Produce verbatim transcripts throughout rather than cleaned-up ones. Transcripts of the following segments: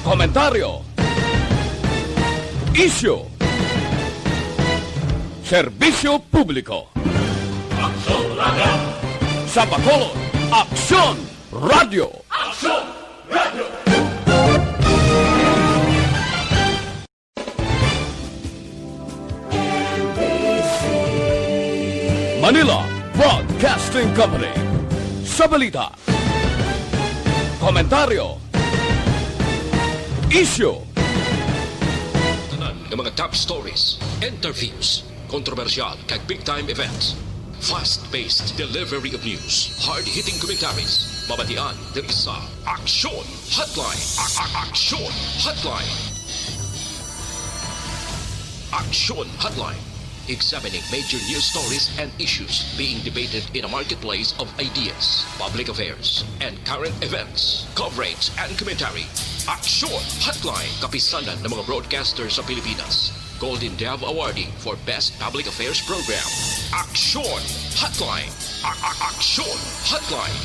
Komentaryo. Isyu. Serbisyo publiko. Aksyon Radio. Sa Bacolod, Aksyon Radio. Aksyon Radio. Manila Broadcasting Company. Sa balita, komentaryo, isyu, tanan nga mga top stories, interviews, kontrobersyal kag big time events. Fast-paced delivery of news, hard-hitting commentaries, mabatian diri sa Aksyon Hotline. A- a- Aksyon Hotline. Aksyon Hotline. Examining major news stories and issues being debated in a marketplace of ideas, public affairs, and current events. Coverage and commentary. Aksyon Hotline. Kapisanan ng mga broadcaster sa Pilipinas. Golden Dove Awardee for Best Public Affairs Program. Aksyon Hotline. A- a- Aksyon Hotline.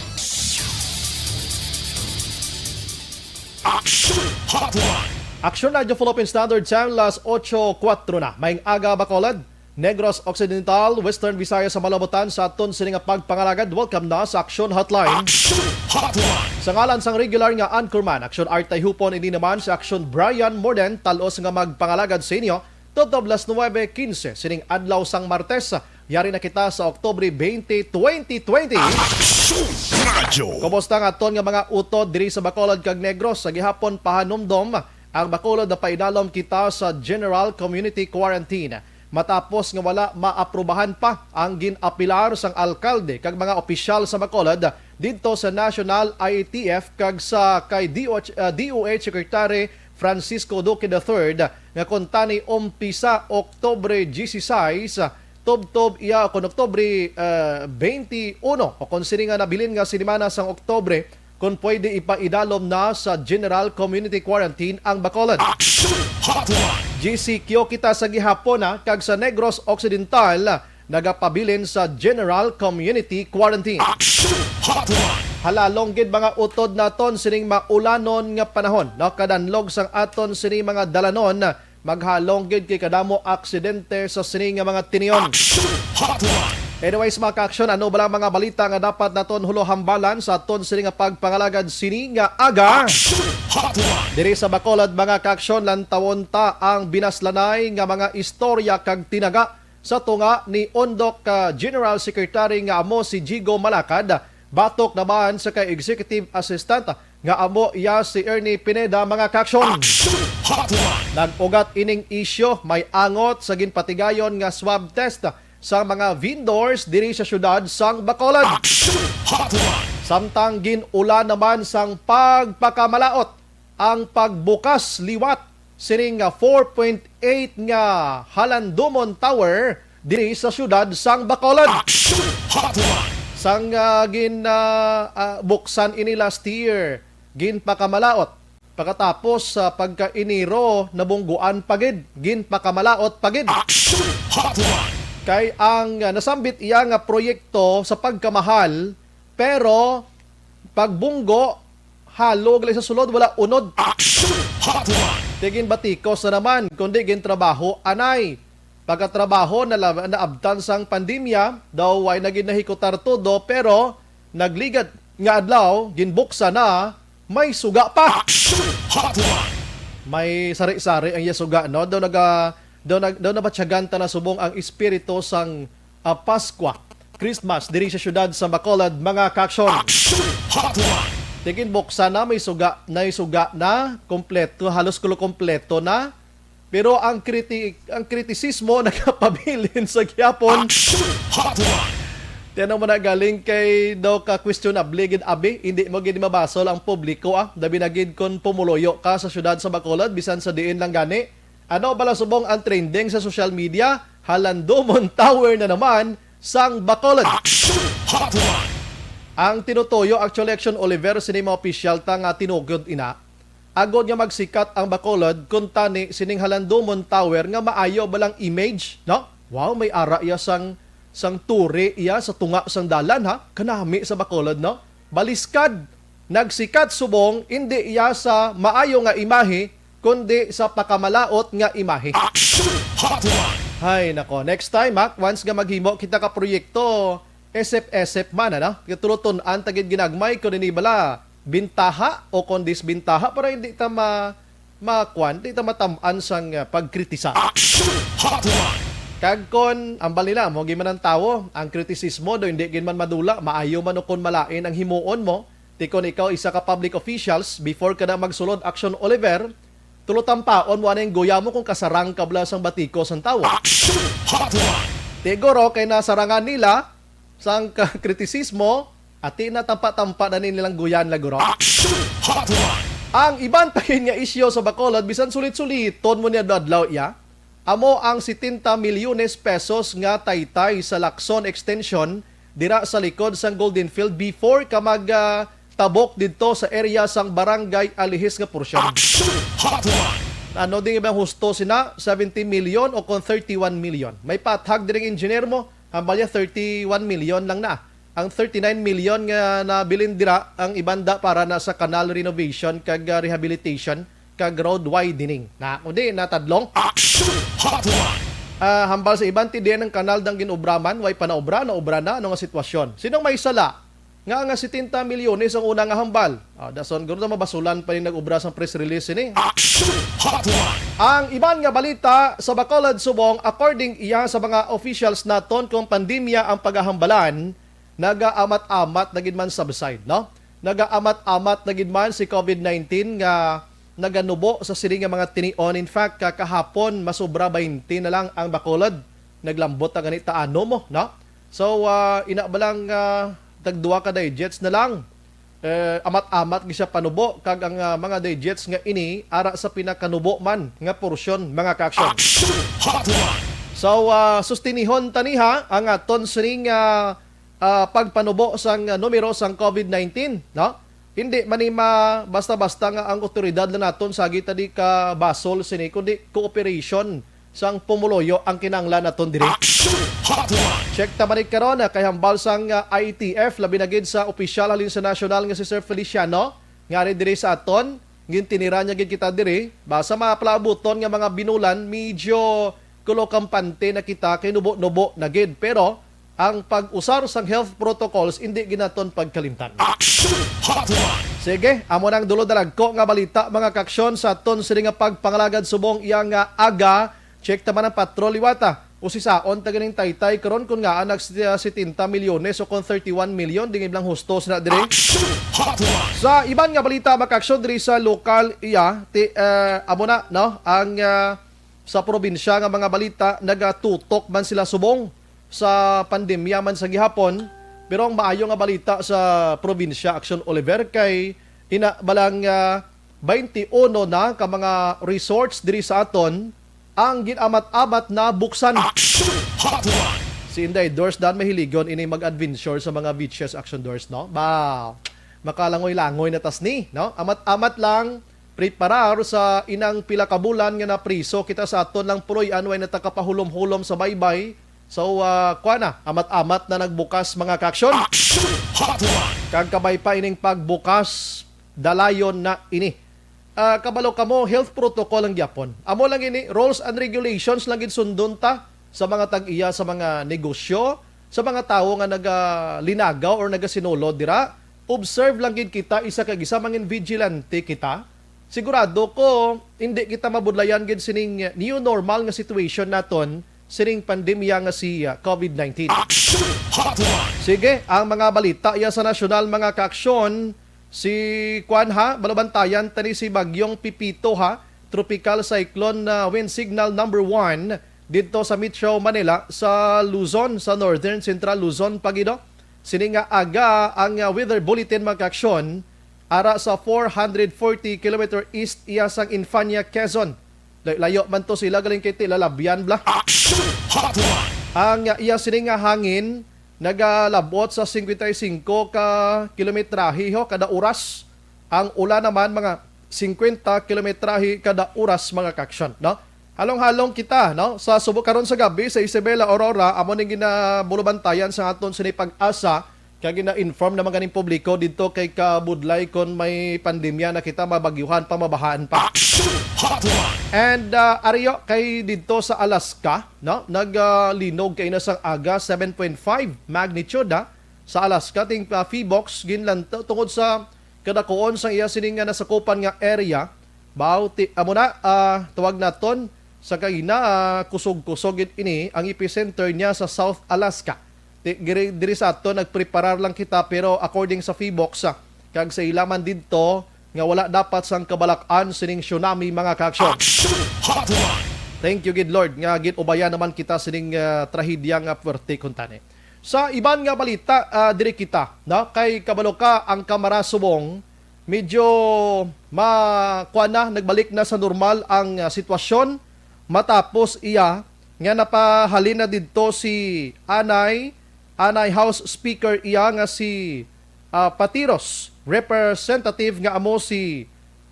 Aksyon Hotline. Aksyon Radio Philippine Standard Time, las otso kuwatro na. Maayong aga, Bacolod, Negros Occidental, Western Visayas, sa malabutan sa aton sini nga pagpangalagad. Welcome na sa Aksyon Hotline. Aksyon Hotline. Sa ngalan sang regular nga anchorman, Aksyon Art Tayhupon, ini naman si Aksyon Brian Morden, talos nga magpangalagad sa inyo tubtob las nuwebe quince sining adlaw sang Martes. Yari na kita sa Oktubre twenty, twenty twenty. Aksyon Radio. Kumusta ang aton nga mga utod diri sa Bacolod kag Negros? Sa gihapon, pahanumdom, ang Bacolod, napaidalom kita sa General Community Quarantine matapos nga wala maaprubahan pa ang gin-apilar sang alkalde kag mga opisyal sa Bacolod didto sa National I A T F kag sa kay D O H, ah, D O H Secretary Francisco Duque the third, nga kuntani umpisa Oktubre dieciséis, tubtob iya o kon Oktubre, ah, twenty-one, o kon sini nga nabilin nga sinimana sang Oktubre, kon pwede ipaidalom na sa General Community Quarantine ang Bacolod. Action Hotline. G C Q kita sa gihapon, ha, kag sa Negros Occidental, nagapabilin sa General Community Quarantine. Action Hotline. Halalong gid mga utod naton sining maulanon nga panahon, no? Kadanlog sang aton sini mga dalanon, maghalong gid kay kadamo aksidente sa sini nga mga tinion. Action Hotline. Anyways, mga ka-aksyon, ano bala ang mga balita nga dapat naton hulohambalan sa aton sini nga pagpangalagad sini nga aga? Action Hotline. Diri sa Bacolod, mga ka-aksyon, lantawon ta ang binaslanay nga mga istorya kag tinaga sa tunga ni Undok, ah, General Secretary nga amo si Jigo Malacad, batok naman sa kay Executive Assistant nga amo iya si Ernie Pineda, mga ka-aksyon. Action Hotline. Nag-ugat ining isyu, may angot sa ginpatigayon nga swab test sa mga vendors diri sa siyudad sang Bacolod. Action Hotline. Samtang gin-ulan naman sang pagpakamalaot ang pagbukas liwat sining nga four point eight nga Halandumon Tower diri sa siyudad sang Bacolod. Action Hotline. Sang, ah, gin, ah, ah, buksan ini last year, ginpakamalaot. Pagkatapos, sa pagka-Enero, nabungguan pa gid, ginpakamalaot pa gid. Action Hotline. Kay ang, ah, nasambit iya nga proyekto sa pagkamahal, pero pagbunggo, halog lang sa sulod, wala unod. Action Hotline. Di ginbatikos na naman, kundi gintrabaho anay. Pagkatrabaho, nala-, naabtan sang pandemya, daw way na gid nahikutar todo, pero nagligad nga adlaw, ginbuksan na, may suga pa. Action Hotline. May sari-sari ang iya suga, no? Daw naga-, daw nag-, daw nabatyagan ta na subong ang espiritu sang, ah, Paskwa, Christmas, diri sa siyudad sa Bacolod, mga ka-aksyon. Action Hotline. Di ginbuksan na, may suga, may suga na, kompleto, halos kulo kompleto na. Pero ang kriti-, ang kritisismo nagapabilin sa gihapon. Action Hotline. Tiyan mo na galing kay daw ka questionable gid abi, hindi mo gid mabasol ang publiko, ah. Dabi na gid kon pumuluyo ka sa siyudad sa Bacolod, bisan sa diin lang gani. Ano bala subong ang trending sa social media? Halandumon Tower na naman sang Bacolod. Action Hotline. Ang tinutuyo, actually, Action Oliver, sini mga opisyal ta nga tinugod ina. Agod nga magsikat ang Bacolod, kuntani sining Halandumon Tower nga maayo ba lang image, no? Wow, may ara iya sang, sang turi iya sa tunga sang dalan, ha? Kanami sa Bacolod, no? Baliskad, Nagsikat subong, indi iya sa maayo nga imahe, kundi sa pakamalaut nga imahe. Action Hotline! Hay nako, next time ha, once nga maghimo kita ka proyekto, esep-esep man, ano? Katulutun-an ta gid ginagmay kung ini bala bintaha o kung disbintaha para hindi ta ma makuan, di ta matam-an sang, ah, pagkritisar. Action Hotline! Kag kon ambal nila, mo gid man ang tawo, ang kritisismo do hindi gid man madula, maayo man o kon malain ang himuon mo, ti kon ikaw isa ka public officials, before ka na magsulod action, Oliver, tulo tampaon mo anay ang guya mo kung kasarang ka bala sang batiko sang tawo. Action Hotline! Ti guro kay nasarangan nila sang ka-, kritisismo, ati na tampa-tampa na ni nilang guyan la guro. Action Hotline! Ang iban pa gid nga isyu sa Bacolod, bisan sulit-suliton mo ni adlaw-adlaw iya, amo ang setenta milyones pesos nga taytay sa Lacson Extension dira sa likod sang Golden Field before ka mag, ah, tabok didto sa area sang Barangay Alihis nga porsyon. Action Hotline! Ano din ibang husto sina, seventy million o kon thirty-one million? May pathag diri ang engineer mo, hambal niya thirty-one million lang na. Ang thirty-nine million nga nabilin dira ang iban da para na sa canal renovation kag, ah, rehabilitation kag road widening. Na, kundi natadlong. Action Hotline! Ah, hambal sa iban, ti diin ang kanal dang gin-obra man, way pa naobra, naobra na, ano nga sitwasyon? Sinong may sala? Nga nga setenta milyones ang una nga hambal. Ah, dason guro na mabasulan pa ni nag-obra sang press release ini. Action Hotline! Ang iban nga balita sa Bacolod subong, according iya sa mga officials naton, kung pandemya ang pagahambalan, nagaamat-amat na gid man subside, no? Nagaamat-amat na gid man si covid nineteen nga naganubo sa sini nga mga tinion. In fact, ka-, kahapon, masobra twenty na lang ang Bacolod. Naglambot na gani ta ano mo, no? So, ah, ina ba lang, ah, tagduwa ka digits na lang. Eh, amat-amat gid siya panubo, kag ang, ah, mga digits nga ini ara sa pinakanubo man nga porsyon, mga ka-action. Action Hotline! So, ah, sustinihon tani ha ang aton sining, ah, ah, pagpanubo sang, ah, numero sang covid nineteen, no? Hindi man ni ma-, basta-basta nga ang otoridad lang naton sa gitadi ka basol sini, kundi cooperation sang pumuluyo ang kinahanglan naton diri. Action Hotline! Check ta man ni karon, ah, kay hambal sang, ah, I T F, labi na gid sa opisyal halin sa nasyonal nga si Sir Feliciano, nga ari diri sa aton, gintiniran niya gid kita diri. Basta mapalaabuton nga mga binulan, medyo kulo kampante na kita, kay nubo-nubo na gid. Pero ang pag-usar sang health protocols, indi gid naton pagkalimtan. Action Hotline! Sige, amo nang dulo dalagko nga balita, mga ka-action, sa aton sini nga pagpangalagad subong iya nga aga. Check ta man ang patrol liwata. Usisaon ta ganing taytay karon kung ngaa nag setenta milyones o kung thirty-one million, di nga iblang hustos na diri. Action Hotline! Sa iban nga balita, mga ka-action, diri sa lokal iya, ti, eh, amo na, no, ang, ah, sa probinsya nga mga balita, nagatutok man sila subong sa pandemya man sa gihapon. Pero ang maayo nga balita sa probinsya, Action Oliver, kay ina balang, ah, twenty-uno na ka mga resorts diri sa aton ang gin-amat-amat na buksan. Action Hotline! Si Inday Dors, dan mahiligon ini mag-adventure sa mga beaches, Action Dors, no? Ba, makalangoy-langoy na tas ni, no? Amat-amat lang, preparar sa inang pila ka bulan nga napriso kita sa aton lang puloy-an, way na ta kapahulom-hulom sa baybay. So, ah, kuha na, amat-amat na nagbukas, mga ka-action. Action Hotline! Kag kabay pa ining pagbukas, dalayon na ini. Ah, kabalo kamo, health protocol ang gyapon. Amo lang ini, rules and regulations lang gid sundon ta sa mga tag-iya, sa mga negosyo, sa mga tawo nga nagalinagaw or nagasinulod dira. Observe lang gid kita, isa kag isa, mangin vigilante kita. Sigurado ko, hindi kita mabudlayan gid sining new normal nga situation naton, sining pandemya nga si, ah, covid nineteen. Action Hotline! Sige, ang mga balita iya sa nasyonal, mga ka-aksyon, si kuan ha, malubantayan tani si Bagyong Pipito ha, Tropical Cyclone, ah, Wind Signal number one didto sa Metro Manila, sa Luzon, sa Northern Central Luzon, pagido. Sini nga aga ang, ah, weather bulletin, mga ka-aksyon, ara sa four hundred forty kilometer east iya sang Infania, Quezon. Lay-, layo man to sila, galing kay ti lalabyan bla. Action Hotline! Ang, ah, iya sini nga hangin nagalabot sa cincuenta y cinco ka kilometrahe ho kada oras. Ang ulan naman, mga cincuenta kilometrahe kada oras, mga ka-aksyon, no? Halong-halong kita, no? Sa subo karon sa gabi sa Isabela, Aurora, amo ning ginabulubantayan sa aton sini PAGASA, Kag gina-inform naman ganing publiko didto kay kabudlay kon may pandemya na kita, mabagyuhan pa, mabahaan pa. Action Hotline! And, ah, ari yo, kay didto sa Alaska, no? Nag, ah, linog kay na sang aga, seven point five magnitude, ah, sa Alaska, ting, ah, PHIVOLCS, ginlantaw tungod sa kadakuon sang iya sining nga nasakupan nga area. Baw, ti-, amo na, ah, tawag naton sa kagina, ah, kusog-kusog gid ini ang epicenter niya sa South Alaska. Ti-, giri-, diri sa ato, nagpreparar lang kita, pero according sa PHIVOLCS, ah, kag sa ila man didto, nga wala dapat sang kabalak-an sining tsunami, mga kaaksyon. Action Hotline! Thank you, gid Lord, nga gin-ubayan naman kita sining, ah, trahedya nga puwerte kuntani. Sa iban nga balita, ah, diri kita, no? Kay kabalo ka, ang Kamara subong medyo ma-, kuwan na, nagbalik na sa normal ang, ah, sitwasyon matapos iya nga napahalin na didto si anay, anay House Speaker iya nga si, ah, Patiros Representative nga amo si,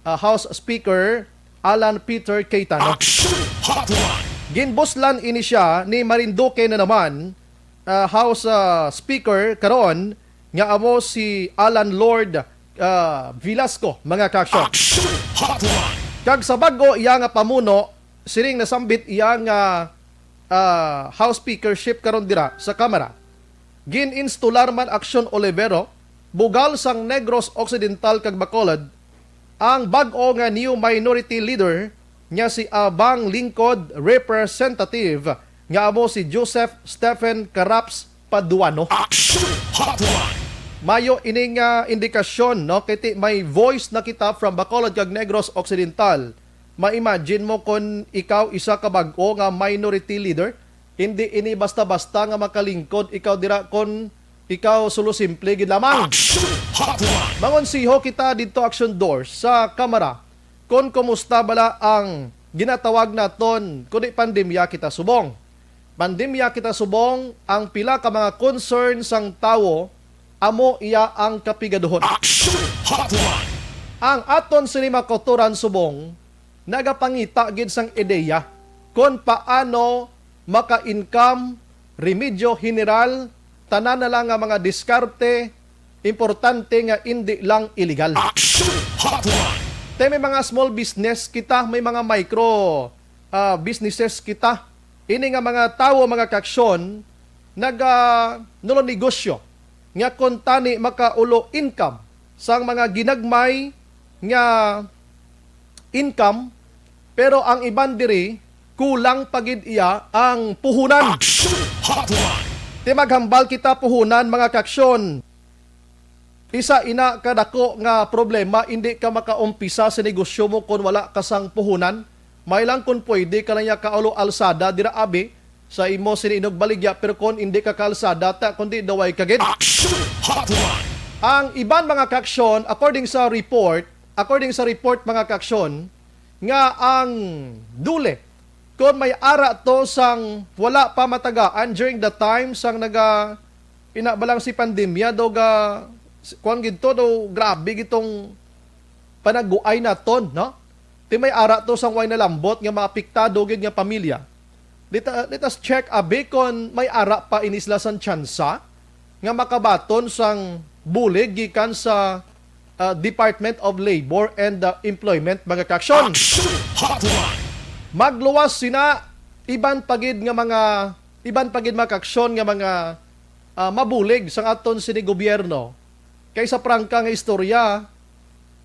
ah, House Speaker Alan Peter Cayetano. Action Hotline! Ginbuslan ini siya ni Marinduque na naman, ah, House, ah, Speaker karon nga amo si Alan Lord, ah, Velasco, mga kaaksyon. Action Hotline! Kag sa bag-o iya nga pamuno, siring nasambit iya nga, ah, House Speakership karon dira sa Kamara, gin-instular man, Action, Olivero, bugal sang Negros Occidental kag Bacolod, ang bag-o nga new minority leader nga si Abang Lingkod Representative nga amo si Joseph Stephen Caraps Paduano. Action Hotline! Mayo ini nga indikasyon, no? Kay ti-, may voice na kita from Bacolod kag Negros Occidental. Ma-imagine mo kon ikaw isa ka bag-o nga minority leader? Hindi ini basta-basta nga makalingkod ikaw dira kon ikaw sulo simple gid lamang. Action Hotline! Mangonsiho kita didto, Action Doors, sa Kamara kon kumusta bala ang ginatawag naton kundi pandemya kita subong. Pandemya kita subong, ang pila ka mga concern sang tawo amo iya ang kapigaduhon. Action Hotline! Ang aton sini mga kautoran subong nagapangita gid sang ideya kon paano maka-income, remedyo general, tanan na lang nga mga diskarte, importante nga indi lang illegal. Action Hotline! Te, may mga small business kita, may mga micro, ah, businesses kita. Ini nga mga tawo, mga kaaksyon, naga-, nulonegosyo nga kuntani makaulo income sang mga ginagmay nga income, pero ang iban diri kulang pa gid iya ang puhunan. Action Hotline! Ti maghambal kita puhunan, mga kaaksyon. Isa ina ka dako nga problema, indi ka makaumpisa sa negosyo mo kon wala ka sang puhunan. May lang kon pwede ka lang ya kaulo alsada dira abi sa imo sini inugbaligya, pero kon indi ka kalsada ta, kundi daway ka gid. Action Hotline! Ang iban, mga kaaksyon, according sa report, according sa report, mga kaaksyon, nga ang dole, kon may ara to sang wala pa matagaan during the time sang naga, ina ba lang si pandemya, do ga, kuwan gid to, do grabe gid tong panagguay naton, no? Ti may ara to sang way nalambot nga maapektado gid nga pamilya. Let, uh, let us check, abi, kon may ara pa ini sila sang tsansa nga makabaton sang bulig gikan sa, uh, Department of Labor and, uh, Employment, mga kaaksyon. Action Hotline! Magluwas sina iban pa gid nga mga, iban pa gid, mga kaaksyon, nga mga, uh, mabulig sang aton sini gobyerno. Kay sa prangka nga istorya,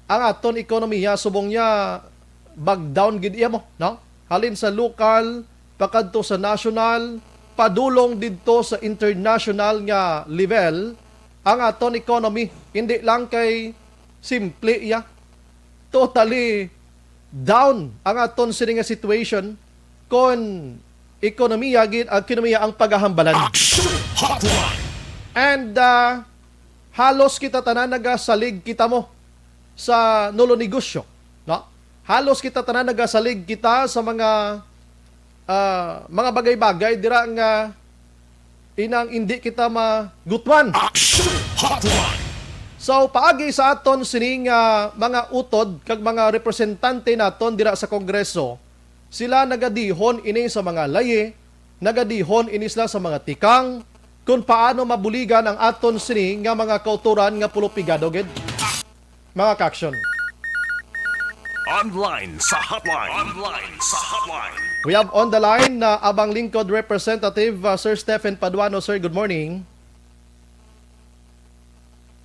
ang aton ekonomiya subong niya bag down gid iya mo, no? Halin sa lokal, pakadto sa national, padulong didto sa international nga level, ang aton economy, hindi lang kay simple iya. Totally down ang aton sini nga situation kon ekonomiya gid, ang ekonomiya ang pagahambalan. Action Hotline! And, ah, halos kita tanan nagasalig kita mo sa nulo negosyo, no? Halos kita tanan nagasalig kita sa mga, ah, mga bagay-bagay dira nga inang indi kita magutman. Action Hotline! So, paagi sa aton sining, ah, mga utod kag mga representante naton dira sa Kongreso, sila nagadihon ini sa mga layi, nagadihon ini sila sa mga tikang, kung paano mabuligan ang aton sini nga mga kautoran nga pulupigado gid, mga ka-aksyon. Online sa hotline. Online sa hotline. We have on the line na Abang Lingkod Representative, uh, Sir Stephen Paduano. Sir, good morning.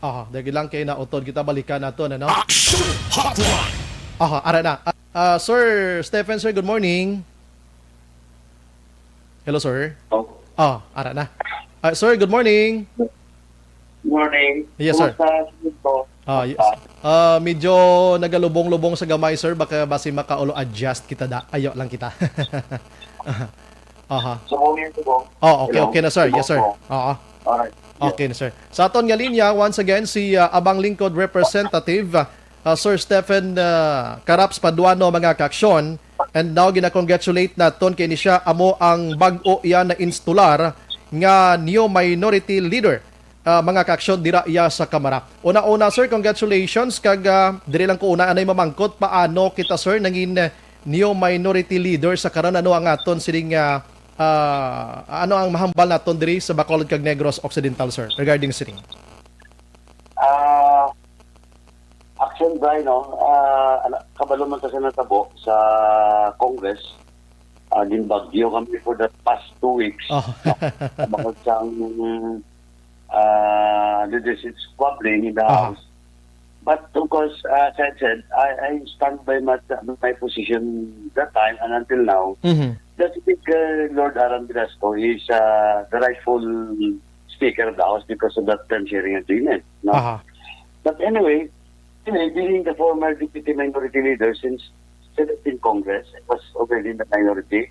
Aha, dagi lang kay nautod kita, balikan nato na, no? Action Hotline. Aha, ara na. Ah, ah, Sir Stephen, sir, good morning. Hello, sir. Oh. Ah, ara na. Ah, sir, good morning. Morning. Yes, sir. Kumusta, Sir Bo? Ah, yes. Ah, medyo nagalubong-lubong sa gamay, sir. Baka basi makaulo adjust kita da. Ayo lang kita. Aha. Subong yan, subong. Oh, okay, Hello? okay na, sir. Yes, sir. Subong po. Oo. Alright. Yes. Okay na, sir. Sa aton nga linya, once again, si, ah, Abang Lingkod Representative, ah, ah, Sir Stephen, ah, Caraps Paduano, mga kaaksyon. And now, gina-congratulate naton kay ni siya amo ang bag-o iya na insular nga new minority leader, ah, mga kaaksyon, dira iya sa Kamara. Una-una, sir, congratulations. Kag, ah, diri lang ko una anay mamangkot, paano kita, sir, nangin, eh, new minority leader sa karon? Ano ang aton sining, ah, ah, ano ang mahambal naton diri sa Bacolod kag Negros Occidental, sir, regarding sining? Ah, Action, Bri, no? Ah, ala, kabalo man ka sa natabo sa Congress. Ah, ginbagyo kami for the past two weeks. Oh. No? Bangod sang, ah, leadership squabbling in the Aha. House. But of course, ah, as I said, I, I stand by my, my position that time and until now. Mhm. That I think, uh, Lord Alan Velasco is, uh, the rightful Speaker of the House because of that term sharing agreement. No? Aha. But anyway, anyway, being the former deputy minority leader since seventeen Congress, I was already in the minority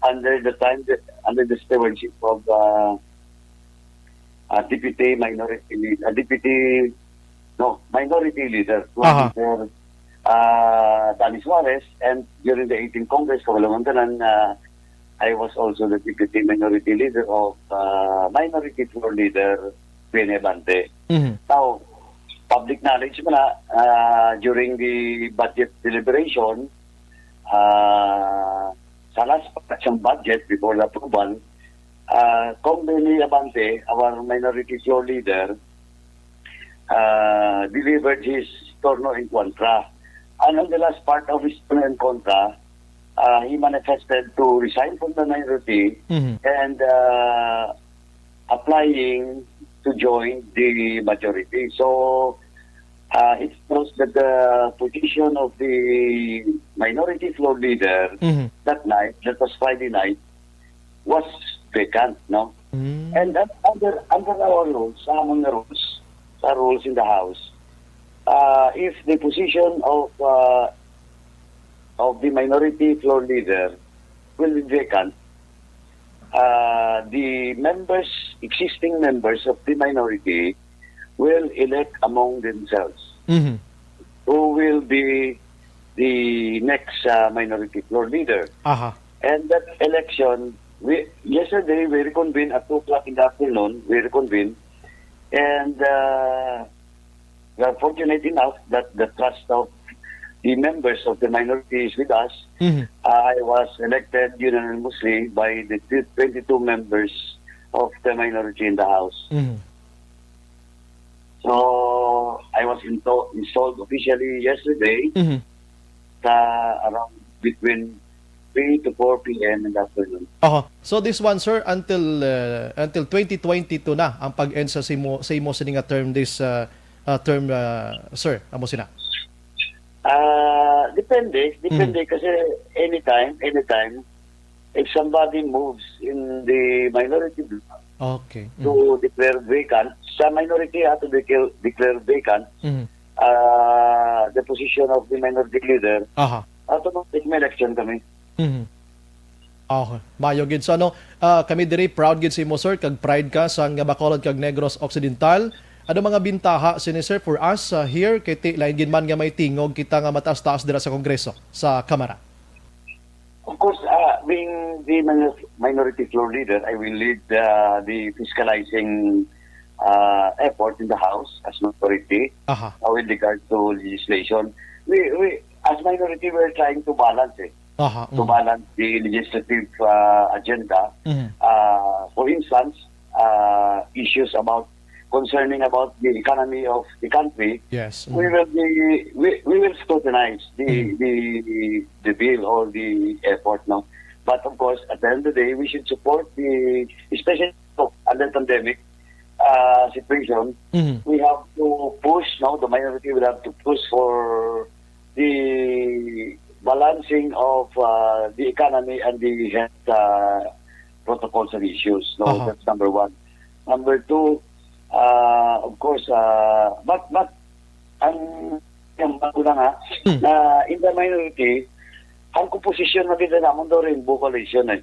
under the time that, under the stewardship of, uh, uh, deputy minority lead, uh, deputy, no, minority leader, Aha. Leader, uh, Danny Suarez, and during the eighteenth Congress, kabalo man tanan, uh, I was also the deputy minority leader of, uh, minority floor leader, Rene Abante. Mhm. Now, public knowledge man na, uh, during the budget deliberation, uh, sa last batch ng budget before the approval, uh, Cong Rene Abante, our minority floor leader, uh, delivered his turno in contra. And on the last part of his turno in contra, uh, he manifested to resign from the minority Mhm. and, uh, applying to join the majority. So, uh, it shows that the position of the minority floor leader Mhm. that night, that was Friday night, was vacant, no? Mm. And un-, under, under our rules, sa amon nga rules, sa rules in the House, uh, if the position of, uh, of the minority floor leader will be vacant, uh, the members, existing members of the minority will elect among themselves Mhm. who will be the next, uh, minority floor leader. Aha. And that election, we, yesterday, we reconvened at two o'clock in the afternoon. We reconvened. And, uh, we are fortunate enough that the trust of the members of the minority is with us. Mhm. I was elected unanimously by the twenty-two members of the minority in the House. Mhm. So, I was into-, installed officially yesterday Mhm. sa around between three to four P M in the afternoon. Aha. So this one, sir, until, uh, until twenty twenty-two na ang pag-end sa simo, sa imo sini nga term this, uh, uh, term, uh, sir, amo sina? Ah, depende, depende Mm. kasi anytime, anytime, if somebody moves in the minority bloc Okay. Mm. to declare vacant, sa minority ha, to declare, declare vacant, Mm. ah, the position of the minority leader, Aha. automatic may election kami. Mhm. Okay. Maayo gid. So, ano, ah, kami diri proud gid sa imo, sir, kag pride ka sa nga Bacolod kag Negros Occidental. Ano mga bintaha sini, sir, for us, ah, here? Kay ti, lain gid man nga may tingog kita nga mataas-taas dira sa Kongreso, sa Kamara. Of course, ah, being the minor-, minority floor leader, I will lead, ah, the fiscalizing, ah, effort in the House as majority, Aha. ah, with regard to legislation. We, we, as minority, we're trying to balance it. Aha, To mm. balance the legislative, ah, agenda. Mhm. Ah, for instance, uh, issues about concerning about the economy of the country, Yes. we will be we, we will scrutinize the, the the bill or the effort, no. But of course, at the end of the day, we should support the, especially under pandemic uh, situation. Mhm. We have to push, no, the minority will have to push for the balancing of uh, the economy and the health uh, protocols and issues. No, Uh-huh. That's number one. Number two, uh, of course, uh, but but ang yung bago na nga Hmm. na in the minority, ang composition na kita namon do rainbow coalition eh.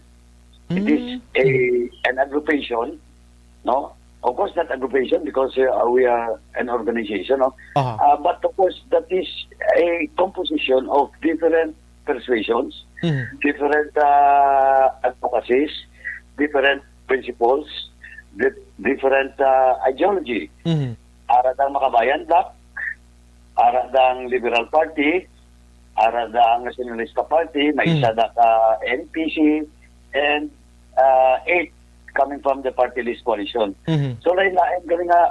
It is Mm. a an aggregation, no? Of course, not aggregation because uh, we are an organization, no? Aha. Uh, but of course, that is a composition of different persuasions, Mhm. different uh, advocacies, different principles, di- different uh, ideology. Mhm. Ara dang Makabayan Bloc, ara dang Liberal Party, ara dang Nacionalista Party, may Mm. isa da ka N P C, and uh, eight coming from the party list coalition. Mhm. So lain-lain kami nga,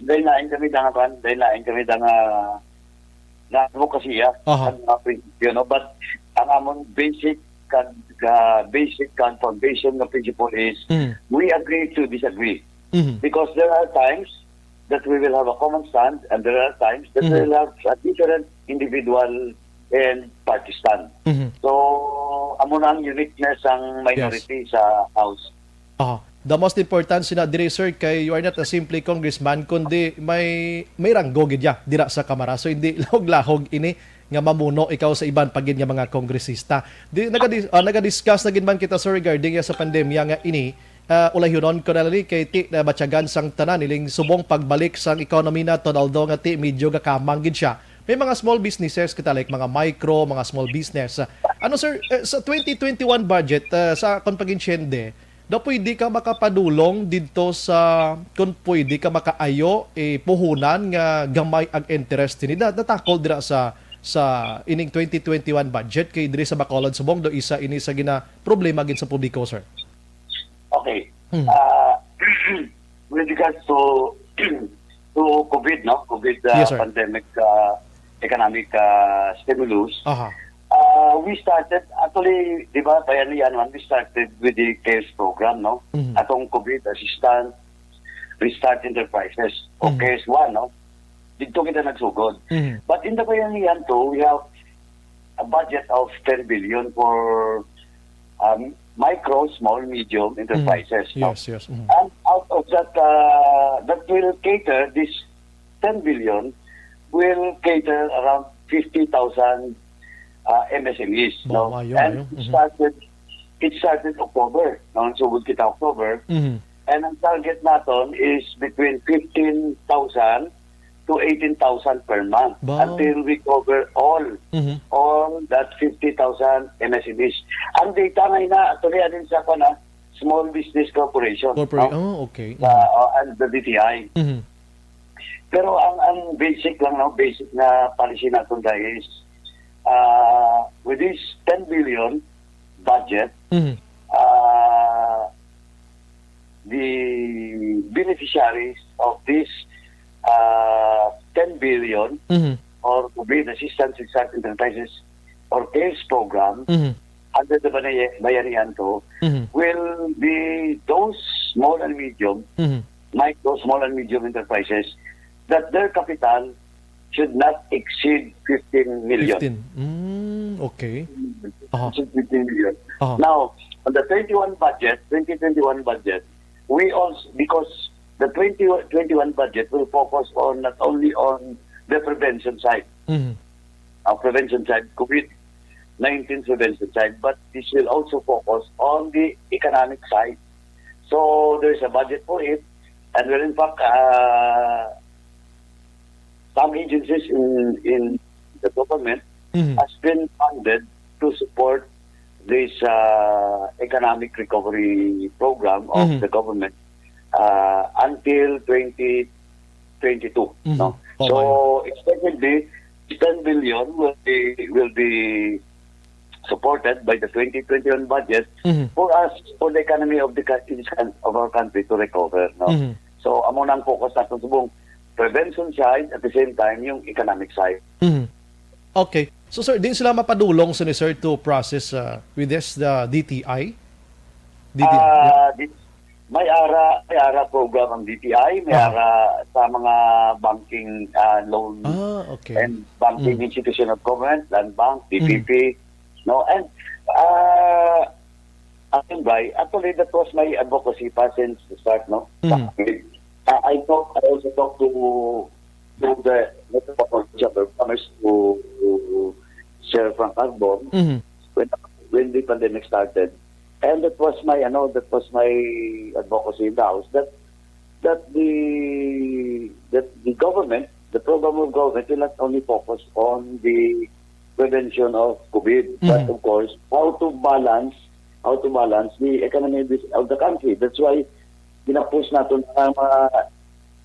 lain-lain kami da nga kan, lain-lain kami da nga nga advokasya Aha. ang mga prinsipyo, no? But ang amon basic kan uh, basic kan foundation nga principle is Mhm. we agree to disagree Mhm. because there are times that we will have a common stand and there are times that Mhm. we will have a different individual and party stand. Mhm. So, amo na ang uniqueness sang minority sa House. Ah, the most important sina diri, sir, kay you are not a simply congressman, kundi may may ranggo gid ya dira sa Kamara. So hindi lahog-lahog ini nga mamuno ikaw sa iban pa gid nga mga kongresista. Di nagadis, ah, nagadiscuss na gid man kita, sir, regarding ya sa pandemya nga ini, ah, ulayhunon ko na lang kay ti nabatyagan sang tanan ining subong pagbalik sang economy naton, although nga ti medyo gakamang gid siya. May mga small businesses kita, like mga micro, mga small business. Ano, sir, eh, sa twenty twenty-one budget, ah, sa akon pag-intiende, daw pwede ka makapadulong didto sa, kung pwede ka makaayo, eh, puhunan nga gamay ang interest ini. Na, natakol dira sa sa ining twenty twenty-one budget kay diri sa Bacolod subong do isa ini sa gina problema gid sa publiko, sir. Okay. Hmm. Uh, with regards to to COVID, no? COVID uh, Yes, sir. Pandemic uh, economic uh, stimulus. Aha. Uh, we started, actually, di ba, Bayanihan man, we started with the CARES program, no? Mhm. Atong COVID assistance, Restart Enterprises, o Mhm. CARES one, no? Dito kita nagsugod. Mhm. But in the Bayanihan too, we have a budget of ten billion for um, micro, small, medium enterprises, no? Yes, yes. Mhm. And out of that, uh, that will cater, this ten billion will cater around fifty thousand uh, M S M Es, no? Wow, yun, And yun. it Mhm. started, it started October, no? So, kita October. Mhm. And ang target naton is between fifteen thousand to eighteen thousand per month Wow. until we cover all Mhm. all that fifty thousand M S M Es. Ang data nga ina, actually, adin sa kuwan, ah, Small Business Corporation. Corporate. No? Oh, okay. Uh, uh, and the D T I. Mhm. Pero ang ang basic lang, no, basic na policy naton, guys, uh, with this ten billion budget, Mhm. uh, the beneficiaries of this uh, ten billion Mhm. or COVID assistance with certain enterprises or CARES program Mhm. under the Banay- Bayanihan too Mhm. will be those small and medium, Mhm. micro, small and medium enterprises that their capital should not exceed fifteen million. Fifteen. Mm, okay. Aha. Should fifteen million. Aha. Now, on the twenty-one budget, twenty twenty-one budget, we also, because the twenty twenty-one budget will focus on not only on the prevention side, Mhm. uh, prevention side, COVID nineteen prevention side, but this will also focus on the economic side. So there's a budget for it, and well, in fact, uh, some agencies in in the government Mhm. has been funded to support this uh, economic recovery program of Mhm. the government uh, until twenty twenty-two. Mhm. No? Oh, So, expectedly, ten billion will be, will be supported by the twenty twenty-one budget Mhm. for us, for the economy of the coun-, of our country to recover, no? Mhm. So, amo na ang focus natin subong prevention side, at the same time, yung economic side. Mhm. Okay. So, sir, din sila mapadulong sa ni sir to process, uh, with this, the D T I? D T I, yeah. Ah, di-, may ara, may ara program ang D T I, may Aha. ara sa mga banking, ah, loan Ah, okay. and banking Mm. institution of government, Land Bank, Mhm. D B P, no? And, ah, Akin ba, actually, that was my advocacy pa since the start, no? Mhm. Uh, I talk, I also talk to, to the Metropolitan Chamber of Commerce, to, to Sir Frank Arbon, Mhm. when, when the pandemic started. And that was my, ano, that was my advocacy in the House, that, that the, that the government, the program of government will not only focus on the prevention of COVID, but Mhm. of course, how to balance, how to balance the economy of this, of the country. That's why ginapush naton ang mga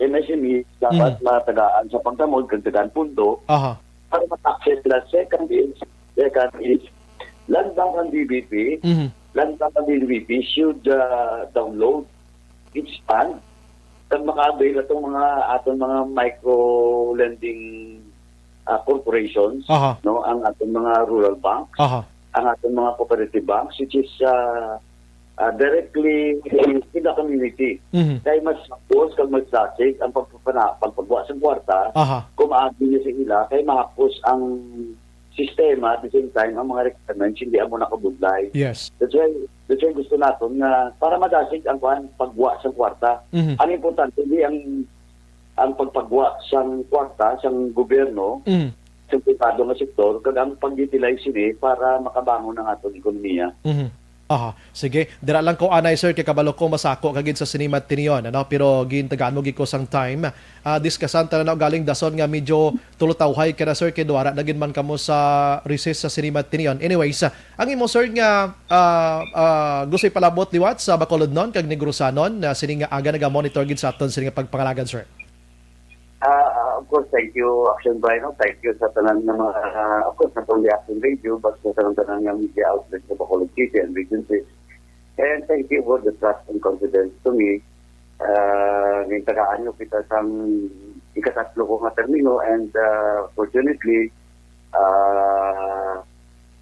M S M E dapat Mhm. matagaan sa pagdamog, kag tagaan pundo Aha. para ma-access sila. Second is, second is, Land Bank and D B P, Mhm. Land Bank and D B P should, uh, download, expand, kag maka-avail atong mga, aton mga micro lending, ah, corporations, Aha. no, ang aton mga rural banks, Aha. ang aton mga cooperative banks, which is, ah, ah, directly in the community. Mhm. Kay mas hapos kag mas dasig ang pagpapana-, pagpagwa sa kwarta, Aha. kung maagi niya sa ila, kay mahapos ang sistema, at the same time, ang mga requirements, hindi amo nakabudlay. Yes. That's why, that's why gusto naton nga para madasig ang kuan, pagwa sa kwarta. Mhm. Ang importante, hindi ang, ang pagpagwa sang kwarta sang gobyerno, Mhm. sa pribado nga sektor, kag ang pag-utilize sini para makabangon ang aton ekonomiya. Mhm. Aha. Sige, dira lang ko anay, sir, kay kabalo ko masako ka gid sa sini matinion, ano? Pero gintagaan mo gid ko sang time. Ah, diskasan ta na, galing dason nga medyo tulutawhay ka na, sir, kay duwara na gid man kamo sa recess sa sini matinion. Anyways, ah, ang imo, sir, nga, ah, ah, gusto ipalabot liwat sa Bacolodnon kag Negrosanon na sini nga aga naga-monitor gid sa aton sini nga pagpangalagan, sir? Ah, ah, of course, thank you, Action Brian. No? Thank you sa tanan nga mga, ah, of course, not only Action Radio, but sa tanan-tanan nga media outlets sa Bacolod City and Region six. And thank you for the trust and confidence to me. Ah, gintagaan nyo kita sang ikatatlo ko nga termino, and, ah, fortunately, ah,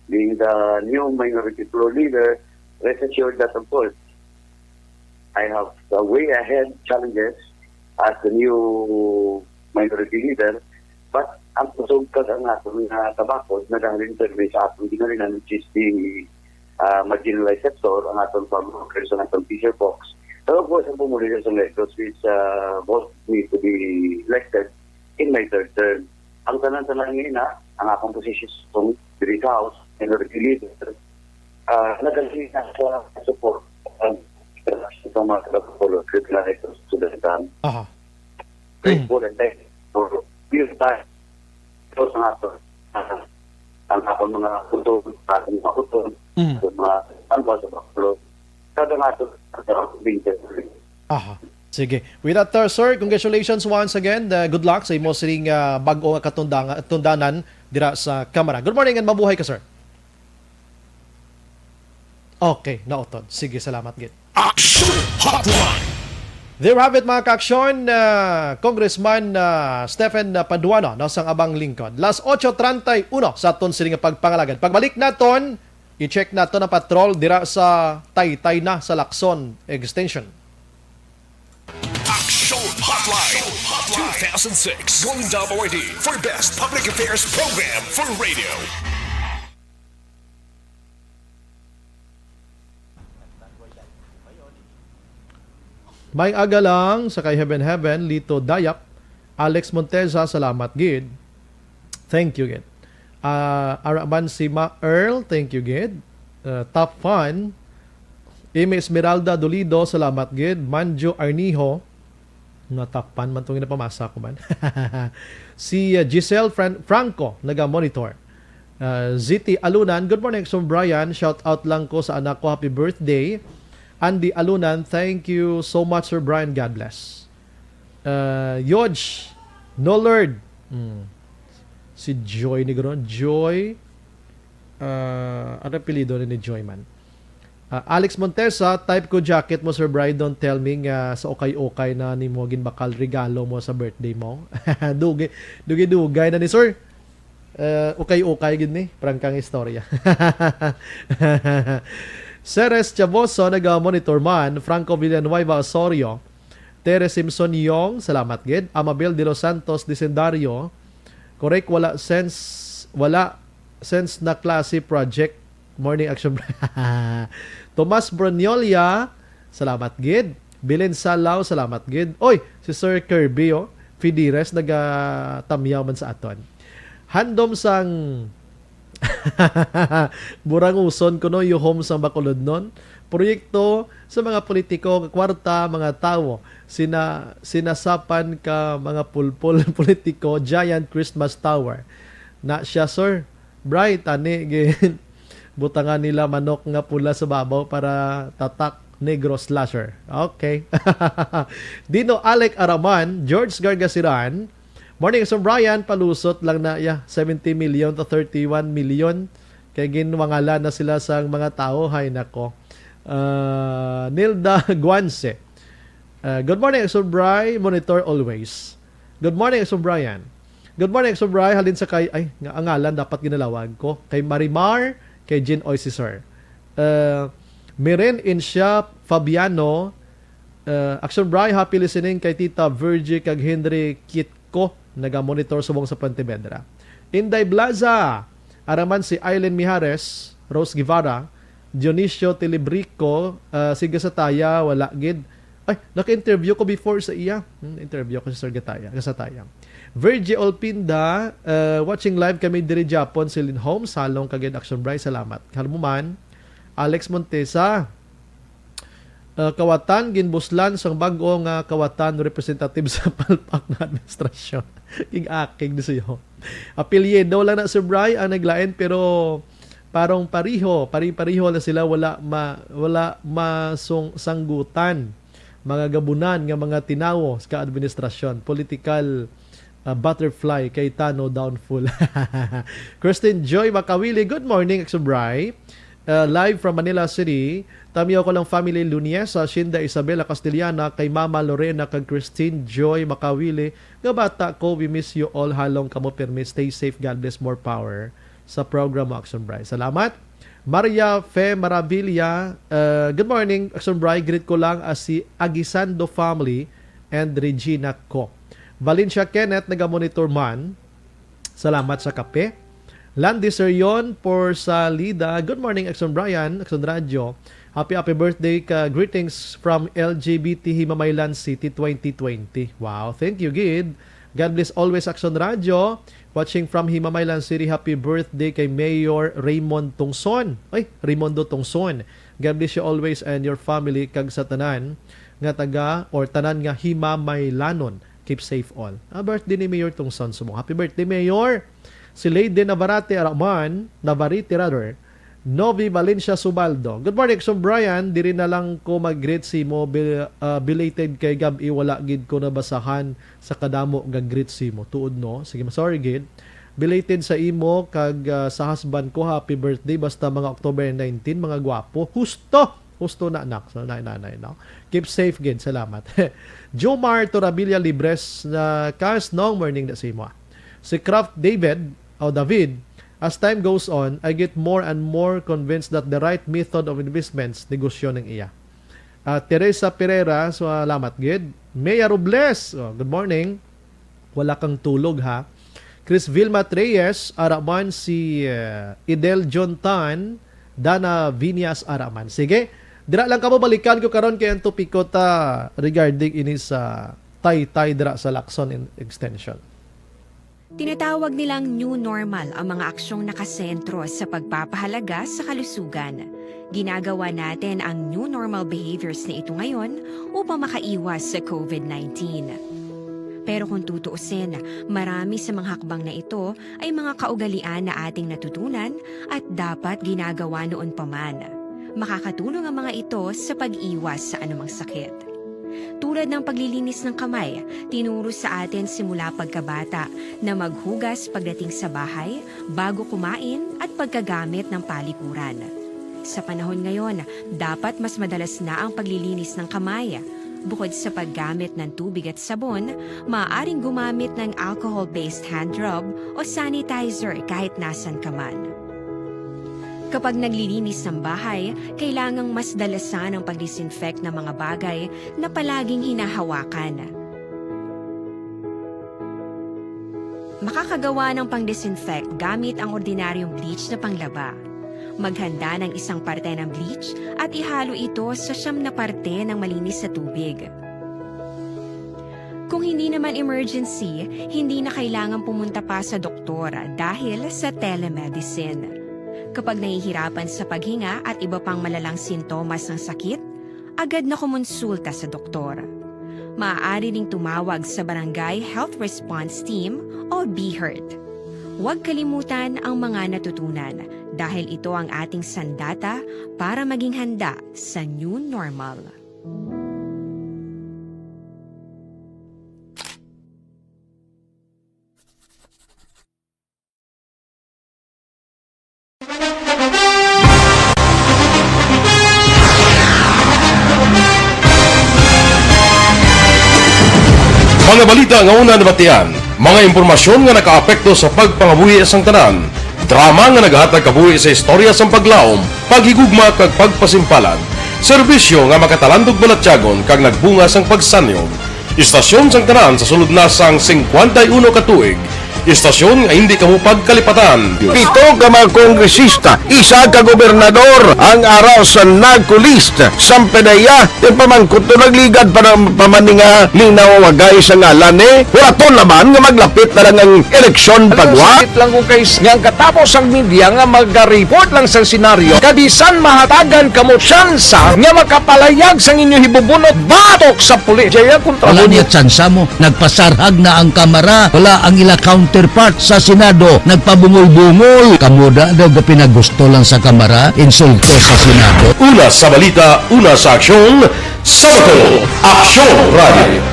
being the new minority floor leader, rest assured that, of course, I have the way ahead challenges as the new minority leader, but ang kusog kag ang aton nga tabakod nagahalin permi sa aton ginhalinan, which is the, ah, marginalized sector, ang aton farm workers, ang aton fisher folks. So, of course, ang pumuli sa Negros, which, ah, voted me to be elected in my third term. Ang tanan-tanan nga ina, ang akong posisyon diri sa House, minority leader, ah, nagalingi na sa support, ah, sa mga taga-Bacolod, Tribunal Negros Occidental. Aha. Grateful and thankful for your time. Ito sa nga to, ah, ang akong mga utod, ang mga utod, Mm. ang mga tambal sa Bacolod. Kada nga to, ang probinsya. Aha. Sige. With that, uh, sir, congratulations once again. Uh, good luck sa imo sining, uh, bag-o nga katundang-, tundanan dira sa Kamara. Good morning and mabuhay ka, sir. Okay, nautod. Sige, salamat gid. Action Hotline! There you have it, mga ka-aksyon. Uh, Congressman, uh, Stephen, uh, Paduano, no, sang Abang Lingkod. Las ocho treinta y uno sa aton sini nga pagpangalagad. Pagbalik naton, i-check naton ang patrol dira sa Taytay na sa Lacson Extension. Action Hotline two thousand six. Going W R D for Best Public Affairs Program for Radio. May aga lang sa kay Heaven Heaven, Lito Dayap, Alex Monteza, salamat gid. Thank you gid. Ah, ara man si Ma Earl, thank you gid. Ah, Top Fun, Amy Esmeralda Dolido, salamat gid. Manjo Arnijo, natapan man tong ginapamasa ko man. Si, uh, Giselle Fran-, Franco, naga-monitor. Uh, Z T Alunan, "Good morning, Sir Brian. Shout out lang ko sa anak ko. Happy birthday." Andy Alunan, "Thank you so much, Sir Brian. God bless." Uh, Yodge, "No, Lord." Hmm. Si Joy Negron. Joy, Ah, ano apelyido ni Joyman? Ah, Alex Montesa, type ko jacket mo, Sir Bry. Don't tell me nga sa ukay-ukay na nimo ginbakal regalo mo sa birthday mo. Dugi, dugi-dugay na ni Sir. Eh, ukay-ukay gid ni, prangkang istorya. Ceres Chaboso, naga-monitor man. Franco Villanueva Osorio, Tere Simpson Yong, salamat gid. Amabel de los Santos Disendario, correct, wala sense, wala sense na klase project. Morning Action Bry. Tomas Bronyolia, salamat gid. Belen Salao, salamat gid. Oy, si Sir Kirby, oh. Fidires, nagatamyaw man sa aton. Handom sang Buranguson kuno, yuhom sang Bacolodnon. Proyekto sa mga politiko, kwarta, mga tawo. Sina-, sinasapan ka mga pulpol politiko, giant Christmas tower. Na siya, sir. Bright, ani, gin-, butangan nila manok nga pula sa babaw para tatak, Negro slasher. Okay. Dino Alec Araman, George Gargasiran, Morning, Sir Brian. Palusot lang na, ya, seventy million to thirty-one million. Kay ginwangalan na sila sang mga tawo. Hay nako. Ah, Nilda Guanse. Ah, good morning, Sir Bry. Monitor always. Good morning, Sir Brian. Good morning, Sir Bry. Halin sa kay, ay, nga angalan dapat ginalawag ko. Kay Marimar, kay Jean Oy, si Sir. Ah, Miren Insha Fabiano, ah, Action Bry, happy listening kay Tita Virgie kag Henry Kitco, naga-monitor subong sa Pontevedra. Inday Blaza, araman si Aileen Mijares, Rose Guevara, Dionisio Tilibrico, ah, si Gasataya, wala gid. Ay, naka-interview ko before sa iya. Hmm, interview ko si Sir Gataya, Gasataya. Virgie Olpinda, ah, watching live kami diri Japon, si Lin Home, Salong kag Action Bry, salamat. Kaluman, Alex Montesa, ah, kawatan, ginbuslan sang bag-o nga kawatan representative sa palpak nga administrasyon. King-aking ni siyo. Apelyido lang na, Sir Bry, ang naglain, pero parang pariho, pari-pariho na sila, wala ma-, wala masung-, sanggutan. Mga gabunan nga mga tinawo sa administrasyon, political, ah, butterfly kay Tano downfall. Christine Joy Makawili, good morning, Action Bry. Uh, live from Manila City. Tamyaw ko lang family Luniesa, Shinda Isabela Castellana, kay Mama Lorena kag Christine Joy Makawili, nga bata ko, we miss you all, halong kamo pirmi, stay safe, God bless, more power sa program mo, Action Bry. Salamat. Maria Fe Maravilla, uh, good morning, Action Bry. Greet ko lang as si Aguisando family and Regina ko. Valencia Kenneth, naga-monitor man. Salamat sa kape. Landy Serion por Salida. Good morning, Action Brian, Action Radio. Happy, happy birthday ka. Greetings from L G B T Himamaylan City twenty twenty. Wow, thank you, gid. God bless always, Action Radio. Watching from Himamaylan City. Happy birthday kay Mayor Raymond Tungson. Ay, Raymondo Tungson. God bless you always and your family kag sa tanan nga taga or tanan nga Himamaylanon. Keep safe all. Ah, birthday ni Mayor Tungson Subong. Happy birthday, Mayor! Si Lady Navarrete Araman, Navarrete rather, Novi Valencia Subaldo. Good morning, Sir Brian. Diri na lang ko mag-greet si mo. Bil-, ah, belated kay gab-i, wala gid ko nabasahan sa kadamo nga greet si mo. Tuod, no? Sige, sorry gid. Belated sa imo kag, ah, sa husband ko. Happy birthday. Basta mga October nineteen, mga gwapo. Husto! Husto na, anak. So, nay, nanay, no? Keep safe gid. Salamat. Jomar Torabilia Libres na kas nong morning na sa imo. Si Kraft David, o David, as time goes on, I get more and more convinced that the right method of investments, negosyo ning iya. Ah, Teresa Pereira, salamat gid. Mea Robles, oh, good morning. Wala kang tulog, ha? Chris Vilma Reyes, ara man si, eh, Idel John Tan, Dana Viñas, ara man. Sige, dira lang kamo, balikan ko karon kay ang topiko ta regarding ini sa taytay dira sa Lacson in-, Extension. Tinatawag nilang new normal ang mga aksyong nakasentro sa pagpapahalaga sa kalusugan. Ginagawa natin ang new normal behaviors na ito ngayon upang makaiwas sa COVID nineteen. Pero kung tutuusin, marami sa mga hakbang na ito ay mga kaugalian na ating natutunan at dapat ginagawa noon pa man. Makakatulong ang mga ito sa pag-iwas sa anumang sakit. Tulad ng paglilinis ng kamay, tinuro sa atin simula pagkabata na maghugas pagdating sa bahay, bago kumain, at pagkagamit ng palikuran. Sa panahon ngayon, dapat mas madalas na ang paglilinis ng kamay. Bukod sa paggamit ng tubig at sabon, maaaring gumamit ng alcohol-based hand rub o sanitizer kahit nasan ka man. Kapag naglilinis ng bahay, kailangang mas dalasan ang pag-disinfect ng mga bagay na palaging hinahawakan. Makakagawa ng pang-disinfect gamit ang ordinaryong bleach na panglaba. Maghanda ng isang parte ng bleach at ihalo ito sa siyam na parte ng malinis na tubig. Kung hindi naman emergency, hindi na kailangan pumunta pa sa doktor dahil sa telemedicine. Kapag nahihirapan sa paghinga at iba pang malalang sintomas ng sakit, agad na kumonsulta sa doktor. Maaari ring tumawag sa Barangay Health Response Team o BHERT. Huwag kalimutan ang mga natutunan dahil ito ang ating sandata para maging handa sa new normal. Mga balita nga una nabatian, mga impormasyon nga nakaapekto sa pagpangabuhi sang tanan, drama nga nagahatag kabuhi sa istorya sang paglaom, paghigugma kag pagpasimpalan, serbisyo nga makatalandog balatyagon kag nagbunga sang pagsanyog. Istasyon sang tanan sa sulod na sang singkwenta y uno ka tuig. Istasyon nga hindi kamo pagkalipatan. Pito ka mga kongresista, isa ka gobernador ang ara sa NAGCO list. Sang PDEA, ipamangkot to nagligad pa ng pamaninga linaw wagay sa ngalan ni Huraton naman nga maglapit na lang ang eleksyon pagwa. Sakit lang kung kay nga ang katapos ang media nga mag-report lang sa senaryo, kabisan mahatagan kamo tsansa nga makapalayag sang inyo hibubunot batok sa pulis. Jaya kontra Wala niya tsansa mo. Nagpasarhag na ang Kamara. Wala ang ila counterpart sa Senado. Nagpabungol-bungol. Kamo da daw gapinagusto lang sa Kamara, insulto sa Senado. Una sa balita, una sa aksyon, sa Bacolod, Aksyon Radio.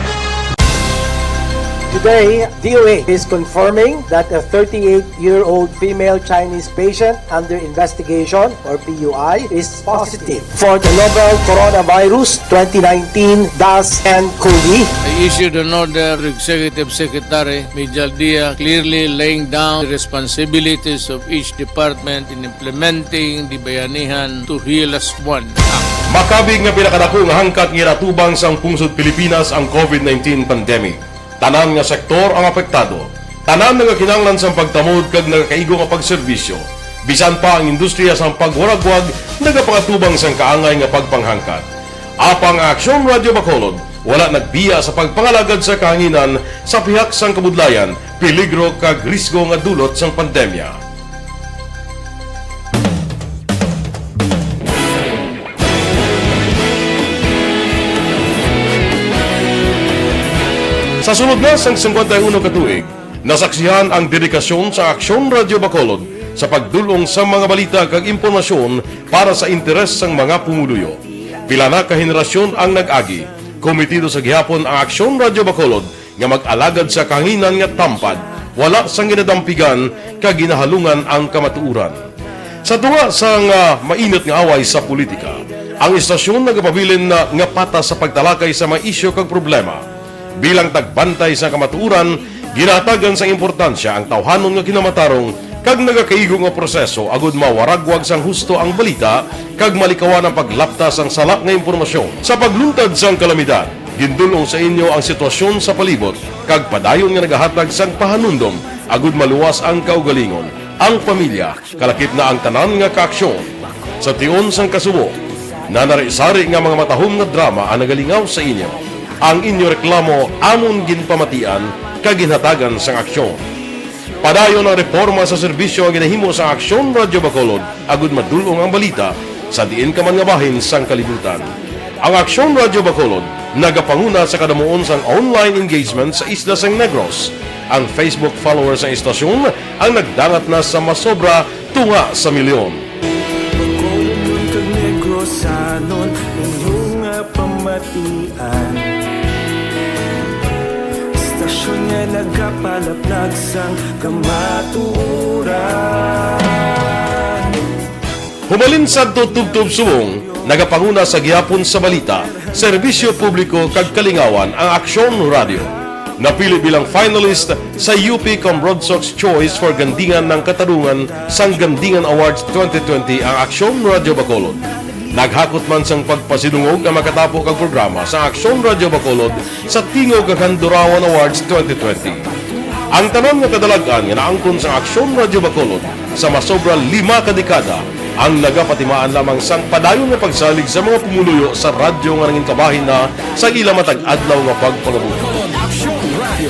Today, D O A is confirming that a thirty-eight-year-old female Chinese patient under investigation, or P U I, is positive for the novel coronavirus twenty nineteen dash N cov. I issued an order to Executive Secretary Mijal Dia, clearly laying down the responsibilities of each department in implementing the Bayanihan to Heal As One Act. Makabig nga pinakadako nga hangkat nga ginatubang sang pungsod Pilipinas ang COVID nineteen pandemic. Tanan nga sektor ang apektado. Tanan nagakinahanglan sang pagtamod kag nagakaigo nga pagserbisyo. Bisan pa ang industriya sang pagwaragwag nagapangatubang sang kaangay nga pagpanghangkat. Apang ang Aksyon Radyo Bacolod wala nagbiya sa pagpangalagad sa kahanginan sa pihak sang kabudlayan, peligro kag risgo nga dulot sang pandemya. Sa sulod na sang singkwenta y uno ka tuig, nasaksihan ang dedikasyon sa Aksyon Radyo Bacolod sa pagdul-ong sa mga balita kag impormasyon para sa interes sang mga pumuluyo. Pila na ka henerasyon ang nag-agi. Komitido sa gihapon ang Aksyon Radyo Bacolod nga mag-alagad sa kahanginan nga tampad, wala sang ginadampigan kag ginahalungan ang kamatuoran. Sa tunga sang, ah, mainit nga away sa politika, ang istasyon nagapabilin na nga patas sa pagtalakay sa mga isyu kag problema. Bilang tagbantay sa kamatuoran, ginahatagan sang importansya ang tawhanon nga kinamatarong kag nagakaigo nga proseso agud mawaragwag sang husto ang balita kag malikawan ang paglapta sang sala nga impormasyon. Sa pagluntad sang kalamidad, gindul-ong sa inyo ang sitwasyon sa palibot kag padayon nga nagahatag sang pahanumdom agud maluwas ang kaugalingon, ang pamilya, kalakip na ang tanan nga kaaksyon. Sa tion sang kasubo, nanari-sari nga mga matahom nga drama ang nagalingaw sa inyo. Ang inyo reklamo amon ginpamatian kag ginhatagan sang aksyon. Padayon ang reporma sa serbisyo nga ginahimo sang Aksyon Radyo Bacolod agud madul-ong ang balita sa diin ka man nga bahin sang kalibutan. Ang Aksyon Radyo Bacolod nagapanguna sa kadamuon sang online engagement sa isla sang Negros. Ang Facebook followers sang istasyon ang nagdangat na sa masobra tunga sa milyon. Bacolod kag Negros, sanon inyo nga pama- Tian. Istasyon nga nagapalaplag sang kamatuoran. Humalin sadto tubtob subong, nagapanguna sa gihapon sa balita, serbisyo publiko kag kalingawan ang Aksyon Radio. Napili bilang finalist sa U P Cambronsox Choice for Gandingan ng Katarungan sang Gandingan Awards twenty twenty ang Aksyon Radio Bacolod. Naghakot man sang pagpasidungog ang makatapo kag programa sa Aksyon Radio Bacolod sa Tingog kag Handurawan Awards twenty twenty. Ang tanan nga kadalag-an nga naangkon sa Aksyon Radio Bacolod sa masobra lima ka dekada ang nagapatimaan lamang sang padayon nga pagsalig sa mga pumuluyo sa radyo nga nangin kabahin na sa ila matag adlaw nga pagpangabuhi. Aksyon Radio.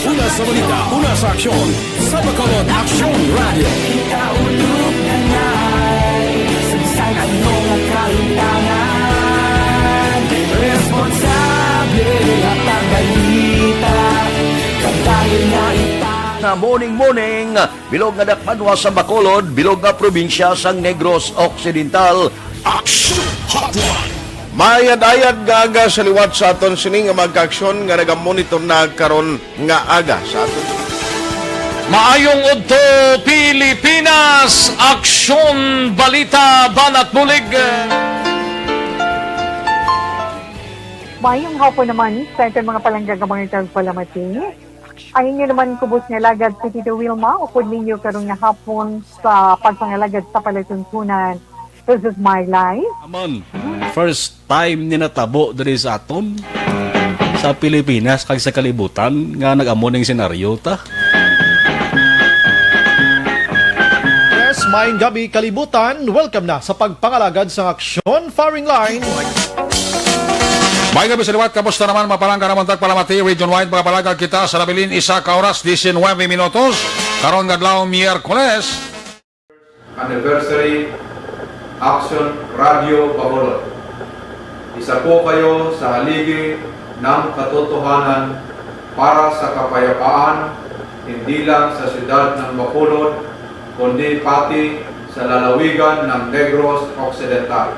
Una sa balita, una sa aksyon, sa Bacolod Aksyon Radio. Kita ulog na ngay, sa bisan ano nga kahimtangan, responsable nga pagbalita, kabahin na ita. Na morning, morning, bilog nga dakbanwa sa Bacolod, bilog nga probinsya sang Negros Occidental. Action Hotline. Maayad-ayad nga aga sa liwat sa aton sini nga mga kaaksyon nga nagamonitor na karon nga aga sa aton. Maayong udto, Pilipinas! Aksyon Balita, Banat Bulig! Maayong hapon naman sa aton mga palangga nga mga tagpalamati. Ang inyo naman kubos nga alagad si Tito Wilma, upod ninyo karon nga hapon sa pagpangalagad sa palatuntunan. This is my life. Amon, first time ni natabo diri sa aton, sa Pilipinas kag sa kalibutan, nga nag-amo ning senaryo ta. Yes, maayong gabi, kalibutan. Welcome na sa pagpangalagad sang aksyon. Firing line. May gabi sa liwat, kamusta naman, mga palangga namon tagpalamati, region-wide, mga palangga kita sa nabilin, isa ka oras, diecinuebe minutos, karon nga adlaw, Miyerkules. Anniversary, Action Radio Bacolod. Isa po kayo sa haligi ng katotohanan para sa kapayapaan, hindi lang sa siyudad ng Bacolod, kundi pati sa lalawigan ng Negros Occidental.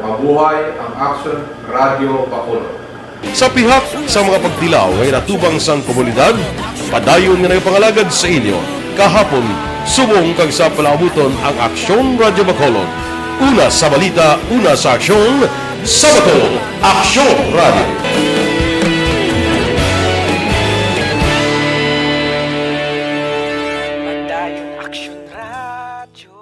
Mabuhay ang Action Radio Bacolod. Sa pihak sa mga pagtilaw nga ginatubang sang komunidad, padayon nga nagapangalagad sa inyo kahapon, subong kag sa palaabuton ang Aksyon Radio Bacolod. Una sa balita, una sa aksyon, sa Bacolod, Aksyon Radio. Padayon Aksyon Radio.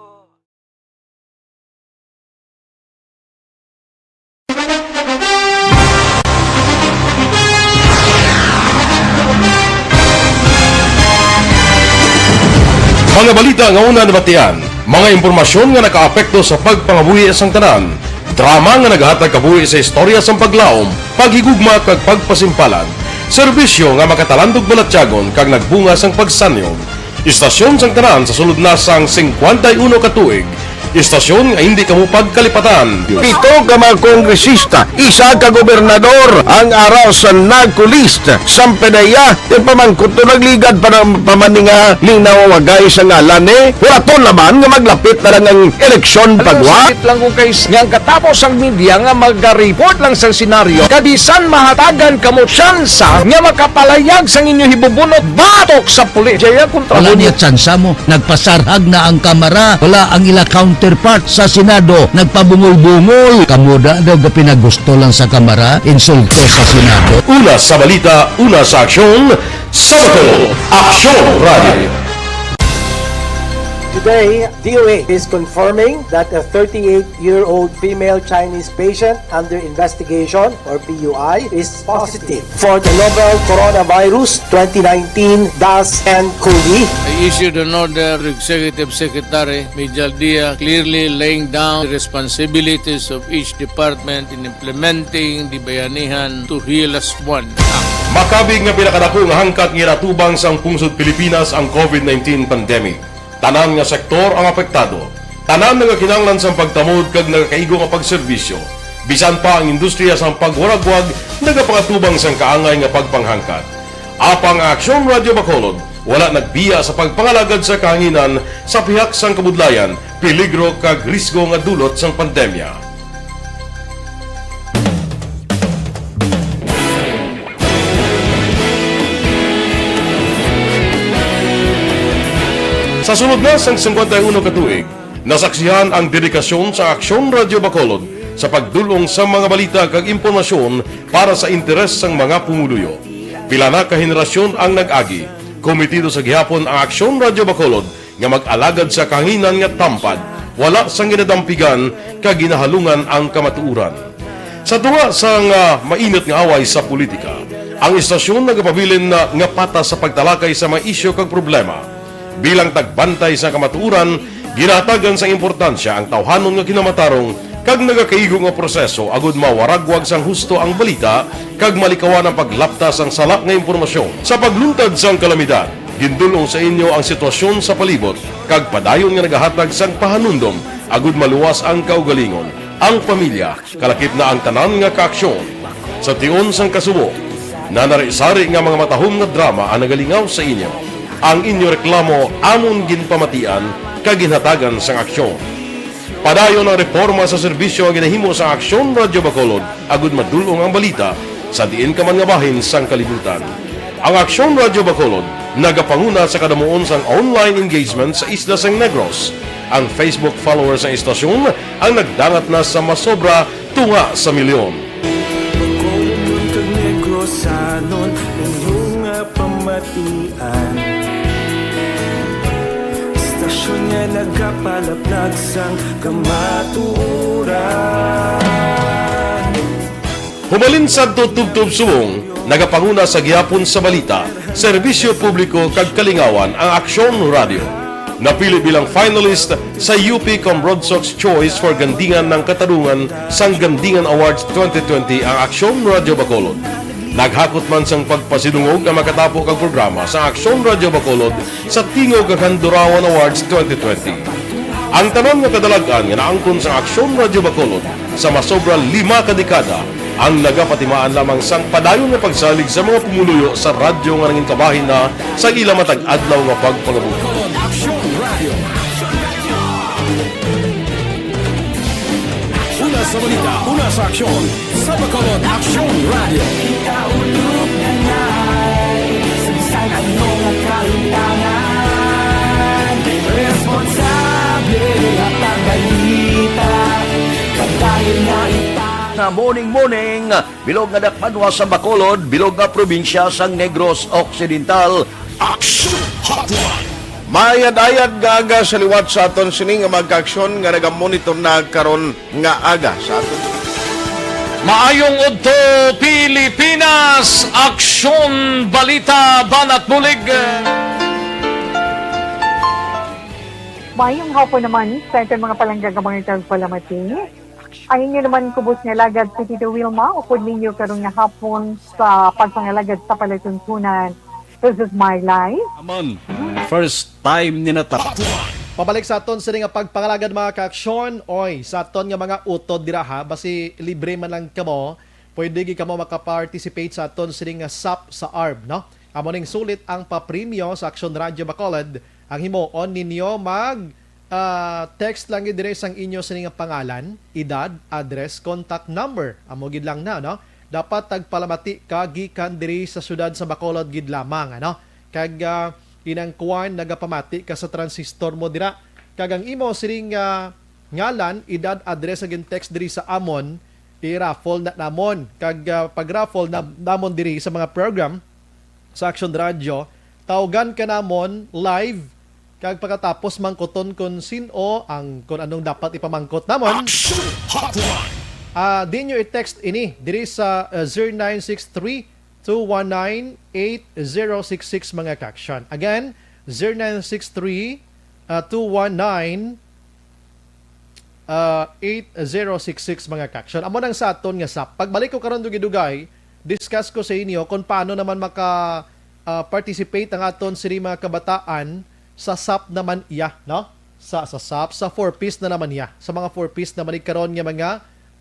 Mga balita nga una nabatian, mga impormasyon nga nakaapekto sa pagpangabuhi sang tanan, drama nga nagahatag kabuhi sa istorya sang paglaom, paghigugma kag pagpasimpalan, serbisyo nga makatalandog balatyagon kag nagbunga sang pagsanyog. Istasyon sang tanan sa sulod na sang singkwenta y uno ka tuig. Istasyon nga hindi kamo pagkalipatan. Pito ka mga kongresista, isa ka gobernador ang ara sa NAGCO list. Sampanaya, ti pamangkot to nagligad pa ng pamaninga ning nawawagay sa ngalan ni. Huraton naman nga maglapit na lang ang eleksyon. Alam mo, pagwa. Sakit lang kung kay nga ang katapos ang media nga maga-report lang sa senaryo. Kabisan mahatagan kamo tsansa nga makapalayag sang inyo hibubunot batok sa pulis. Jaya kontra. Wala mo niya tsansa mo. Nagpasarhag na ang Kamara. Wala ang ila counterpart sa Senado. Nagpabungol-bungol. Kamo da daw ga pinagusto lang sa Kamara. Insulto sa Senado. Una sa balita, una sa aksyon, sa Bacolod, Aksyon Radio. Today, D O H is confirming that a thirty-eight-year-old female Chinese patient under investigation, or P U I, is positive for the novel coronavirus twenty nineteen dash nCoV. I issued an order to Executive Secretary Mijal Dia, clearly laying down the responsibilities of each department in implementing the Bayanihan to Heal Us One Act. Makabig nga pinakadako nga hangkat nga ginatubang sang pungsod Pilipinas ang COVID nineteen pandemic. Tanan nga sektor ang apektado. Tanan nagakinahanglan sang pagtamod kag nagakaigo nga pagserbisyo. Bisan pa ang industriya sang pagwaragwag nagapangatubang sang kaangay nga pagpanghangkat. Apang ang Aksyon Radio Bacolod Wala nagbiya sa pagpangalagad sa kahanginan sa pihak sang kabudlayan, peligro kag risgo nga dulot sang pandemya. Sa sulod na sang singkwenta y uno ka tuig, nasaksihan ang dedikasyon sa Aksyon Radyo Bacolod sa pagdul-ong sa mga balita kag impormasyon para sa interes sang mga pumuluyo. Pila na ka henerasyon ang nag-agi, komitido sa gihapon ang Aksyon Radyo Bacolod nga mag-alagad sa kahanginan nga tampad, wala sang ginadampigan kag ginahalungan ang kamatuoran. Sa tunga sang, ah, mainit nga away sa politika, ang istasyon nagapabilin na nga patas sa pagtalakay sa mga isyu kag problema. Bilang tagbantay sa kamatuoran, ginahatagan sang importansya ang tawhanon nga kinamatarong kag nagakaigo nga proseso agud mawaragwag sang husto ang balita kag malikawan ang paglapta sang sala nga impormasyon. Sa pagluntad sang kalamidad, gindul-ong sa inyo ang sitwasyon sa palibot kag padayon nga nagahatag sang pahanumdom agud maluwas ang kaugalingon, ang pamilya, kalakip na ang tanan nga kaaksyon. Sa tion sang kasubo, nanari-sari nga mga matahom nga drama ang nagalingaw sa inyo. Ang inyo reklamo amon ginpamatian kag ginhatagan sang aksyon. Padayon ang reporma sa serbisyo nga ginahimo sa Aksyon Radyo Bacolod agud madul-ong ang balita sa diin ka man nga bahin sang kalibutan. Ang Aksyon Radyo Bacolod nagapanguna sa kadamuon sang online engagement sa isla sang Negros. Ang Facebook followers sang istasyon ang nagdangat na sa masobra tunga sa milyon. Bacolod kag Negrosanon, inyo nga pamatian. Istasyon nga nagapalaplag sang kamatuoran. Hubalin sadto tubtob subong, nagapanguna sa gihapon sa balita, serbisyo publiko kag kalingawan ang Aksyon Radyo. Napili bilang finalist sa U P Combrodsoc's Choice for Gandingan ng Katarungan sang Gandingan Awards twenty twenty ang Aksyon Radyo Bacolod. Naghakot man sang pagpasidungog ang makatapo kag programa sa Aksyon Radyo Bacolod sa Tingog kag Handurawan Awards twenty twenty. Ang tanan nga kadalag-an nga naangkon sang Aksyon Radyo Bacolod sa masobra lima ka dekada ang nagapatimaan lamang sang padayon nga pagsalig sa mga pumuluyo sa radyo nga nangin kabahin na sa ila matag adlaw nga pagpangabuhi. Una sa balita, una sa aksyon, sa Bacolod Aksyon Radio. Ikaulog na nga, sa bisan ano nga kahitangan, responsable at ang balita, kadayog na ita. Na morning, morning, bilog nga dakbanwa sa Bacolod, bilog nga probinsya sang Negros Occidental. Aksyon Hotline. Mayad-ayad nga aga sa liwat sa aton sini nga mga kaaksyon nga nagamonitor na karon nga aga sa aton. Maayong udto, Pilipinas! Aksyon, balita, banat bulig. Maayong hapon naman sa aton mga palangga nga mga tagpalamati. Ang inyo naman kubos nga alagad si Tito Wilma, upod ninyo karon nga hapon sa pagpangalagad sa palatuntunan. This is my life. Amon, first time ni nata. Pabalik sa aton sini nga pagpangalagad, mga kaaksyon. Oy, sa aton nga mga utod dira, ha, basi libre man lang kamo, pwede gyud kamo makaparticipate sa aton sini nga sap sa arb, no? Amo ning sulit ang papremyo sa Aksyon Radyo Bacolod. Ang himuon ninyo, mag, ah, text lang gyud diri sang inyo sini nga pangalan, edad, address, contact number. Amo gid lang na, no? Dapat tagpalamati ka gikan diri sa siyudad sa Bacolod gid lamang, ano? Kag, ah, inang kuwan, nagapamati ka sa transistor mo dira. Kag ang imo siring nga ngalan, edad, address, ag text diri sa amon, i-raffle na namon. Kag, ah, pag-raffle na, namon diri sa mga program sa Action Radio, tawgan ka namon live, kag pagkatapos mangkuton kon sin-o ang, kon anong dapat ipamangkot namon. Action Hotline. Ah, di nyo i-text ini diri sa, ah, zero nine six three, two one nine, eight zero six six, mga kaaksyon. Again, zero nine six three, ah, two one nine, ah, eight zero six six, mga kaaksyon. Amo nang sa aton nga sap. Pagbalik ko karon, dugay-dugay, discuss ko sa inyo kung paano naman maka, ah, participate ang aton sini mga kabataan sa sap naman iya, no? Sa, sa sap, sa four Ps na naman iya. Sa mga four Ps naman ni karon nga mga,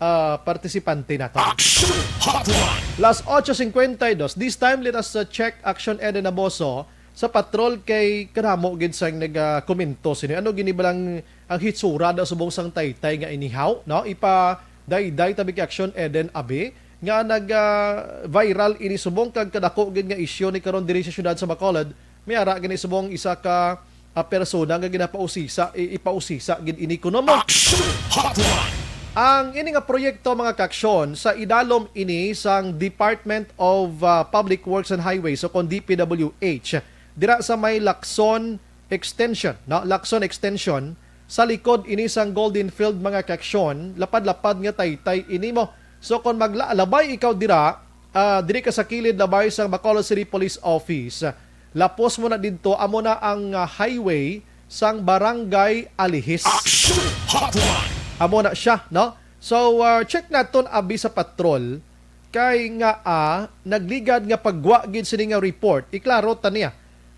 ah, partisipante nato. Action Hotline. Las ocho cincuenta y dos. This time, let us, uh, check Action Eden Aboso. sa patrol kay kadamo gid sang nagakomento sini. Ano gini ba lang ang hitsura daw subong sang taytay nga inihaw, no? Ipa dayday tabi kay Action Eden abi nga nag ah, viral ini subong kag kadako gid nga isyu ni karon diri sa siyudad sa Bacolod. May ara gani subong isa ka ah, persona nga ginapausisa i- ipausisa gid ini kuno mo. Action Hotline! Ang ini nga proyekto, mga kaaksyon, sa idalom ini sang Department of ah, Public Works and Highways o kon D P W H dira sa may Lacson Extension, no? Lacson Extension, sa likod ini sang Golden Field, mga kaaksyon, lapad-lapad nga taytay ini mo. So kon maglalabay ikaw dira, ah, diri ka sa kilid labay sang Bacolod City Police Office, lapos mo na didto, amo na ang ah, highway sang Barangay Alihis. Action Hotline! Amo na siya, no? So, ah, check naton abi sa patrol kay nga ah, nagligad nga paggwa gid sini nga report. Iklaro ta niya.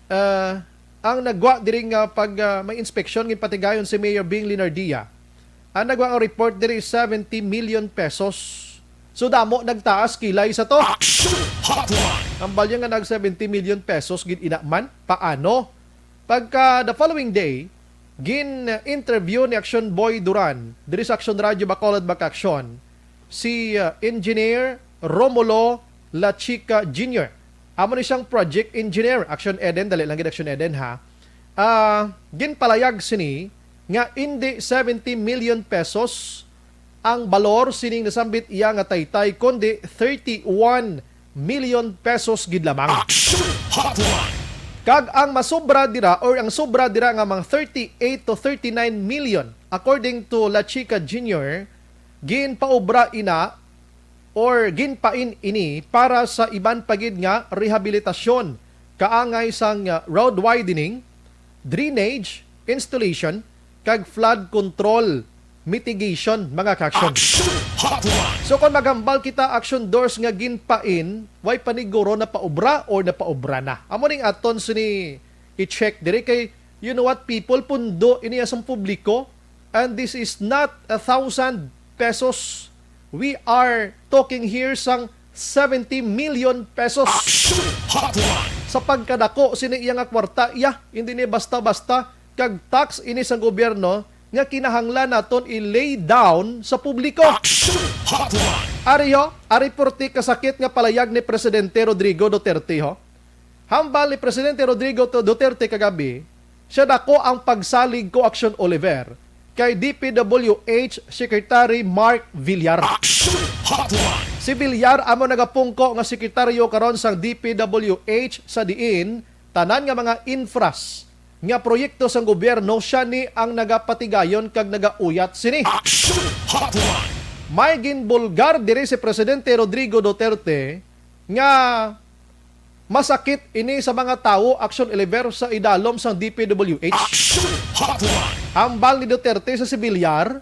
Ah, ang nagwa diri nga pag ah, may inspeksyon, ginpatigayon si Mayor Bing Linardia. Ang nagwa nga report diri, seventy million pesos. So damo nagtaas kilay sa to. Action Hotline! Ang balya nga nag seventy million pesos gid ina man. Paano? Pagka the following day, gin-interview ni Action Boy Duran diri sa Action Radio Bacolod, Bakaksyon, si uh, Engineer Romulo Lachica Junior. Amo ni siyang project engineer, Action Eden, dali lang gid Action Eden ha. Ah, ginpalayag sini nga indi seventy million pesos ang balor sining nasambit iya nga taytay, kundi thirty-one million pesos gid lamang. Action Hotline! Kag ang masobra dira or ang sobra dira nga mga thirty-eight to thirty-nine million, according to Lachica Junior, ginpaobra ina or ginpain ini para sa iban pa gid nga rehabilitasyon, kaangay sang uh, road widening, drainage installation, kag flood control mitigation, mga kaaksyon. Action Hotline! So kung maghambal kita, Action Doors, nga ginpain, way paniguro na paobra or napaobra na. Amo ning aton sini i-check diri kay, you know what, people, pundo ini sang publiko, and this is not a thousand pesos. We are talking here sang seventy million pesos. Action Hotline! Sa pagkadako sini iya nga kwarta, iya, hindi ni basta-basta, kag tax ini sang gobyerno nga kinahanglan naton i-lay down sa publiko. Action Hotline! Ari ho, ari porti kasakit nga palayag ni Presidente Rodrigo Duterte ho. Hambal ni Presidente Rodrigo Duterte kagabi, siya dako ang pagsalig ko, Action Oliver, kay D P W H Secretary Mark Villar. Action Hotline! Si Villar amo nagapungko nga sekretaryo karon sang D P W H, sa diin tanan nga mga infras nga proyekto sang gobyerno, siya ni ang nagapatigayon kag nagauyat sini. Action Hotline! May ginbulgar diri si Presidente Rodrigo Duterte nga masakit ini sa mga tawo, Action Oliver, sa idalom sang D P W H. Action Hotline! Hambal ni Duterte sa si Villar,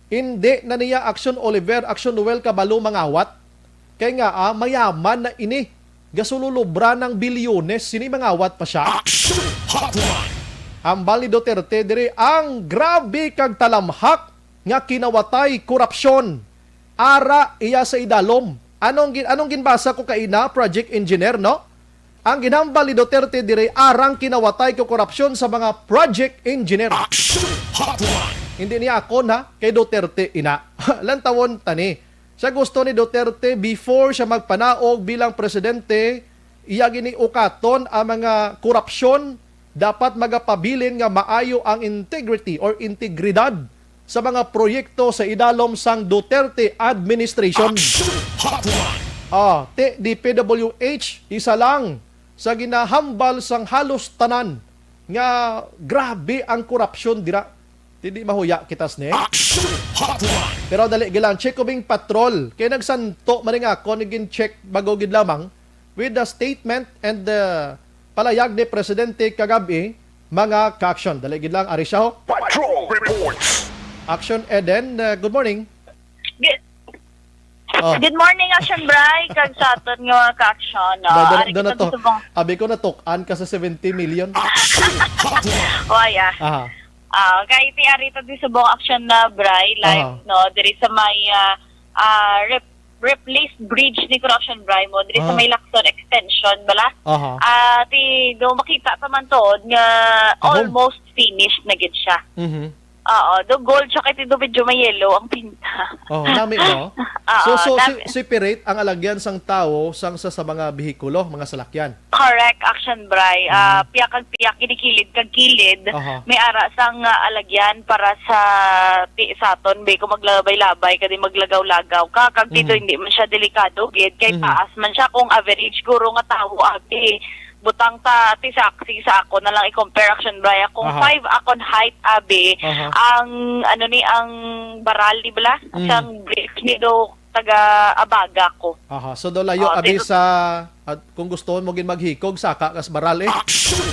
hindi na niya, Action Oliver, Action Noel, kabalo mangawat. Kay nga, ah, mayaman na ini. Gasululubra ng bilyones, sini mangawat pa siya. Action Hotline! Hambal ni Duterte diri, ang grabe kag talamhak nga kinawatay, korupsyon. Ara iya sa idalom. Anong gin-, anong ginbasa ko kaina, project engineer, no? Ang ginhambal ni Duterte diri, arang kinawatay ko korupsyon sa mga project engineer. Action Hotline! Hindi niya ako na kay Duterte ina. Lantawon tani. Sa gusto ni Duterte, before siya magpanaog bilang presidente, iya giniukaton ang mga korupsyon, dapat magapabilin nga maayo ang integrity or integridad sa mga proyekto sa idalom sang Duterte administration. Action Hotline! Ah, ti-, D P W H, isa lang sa ginahambal sang halos tanan nga grabe ang korupsyon dira. Hindi mahuya kitas ni. Action Hotline! Pero dali gilang, check ko bing patrol. Kay nagsanto man nga ako, nagin check bago gid lamang with the statement and the palayag ni Presidente kagabi, mga ka-action. Dali gid lang, ari siya ho. Patrol Reports! Action Eden, uh, good morning. Good, Oh. Good morning, Action Bry, kag sa aton nga ka-action, no? Da-, da-, Ari da na kita to. Subong. Abi ko, natukan ka sa seventy million. Waya. Aha. Ah, kay ti ari ta di subong action na, Bry, live, aha, no? Diri sa may, ah, ah, rep-, replaced bridge ni Corruption Bry mo diri sa Ah. may Lacson extension bala. Aha. Ah, ti do makita pa man tuod nga Kahom. almost finished na gid siya. Mhm. Oo, do gold siya kay ti do medyo may yellow ang pinta. Oh, nami, no? Oo, So, so nami. si- separate ang alagyan sang tawo sang sa, sa mga behikulo, mga salakyan. Correct, Action Bry. Ah, Mm. piyak kag piyak, kinikilid kag kilid. Aha. May ara sang ah, alagyan para sa ti sa aton, be, kung maglabay-labay ka, di maglagaw-lagaw ka, kag ti do Mhm. hindi man siya delikado gid, kay Mhm. taas man siya kung average guro nga tawo, abi. Butang ta, ti sa, sige, sa ako na lang i-compare, Action Bry. Kung Aha. five akon height, abi, Aha. ang, ano ni, ang baral, di bala? Mm. Sang bridge ni do taga Abaga ko. Aha, so do layo Oh, abi pero- sa, at kung gusto mo gid maghikog, saka kas baral eh.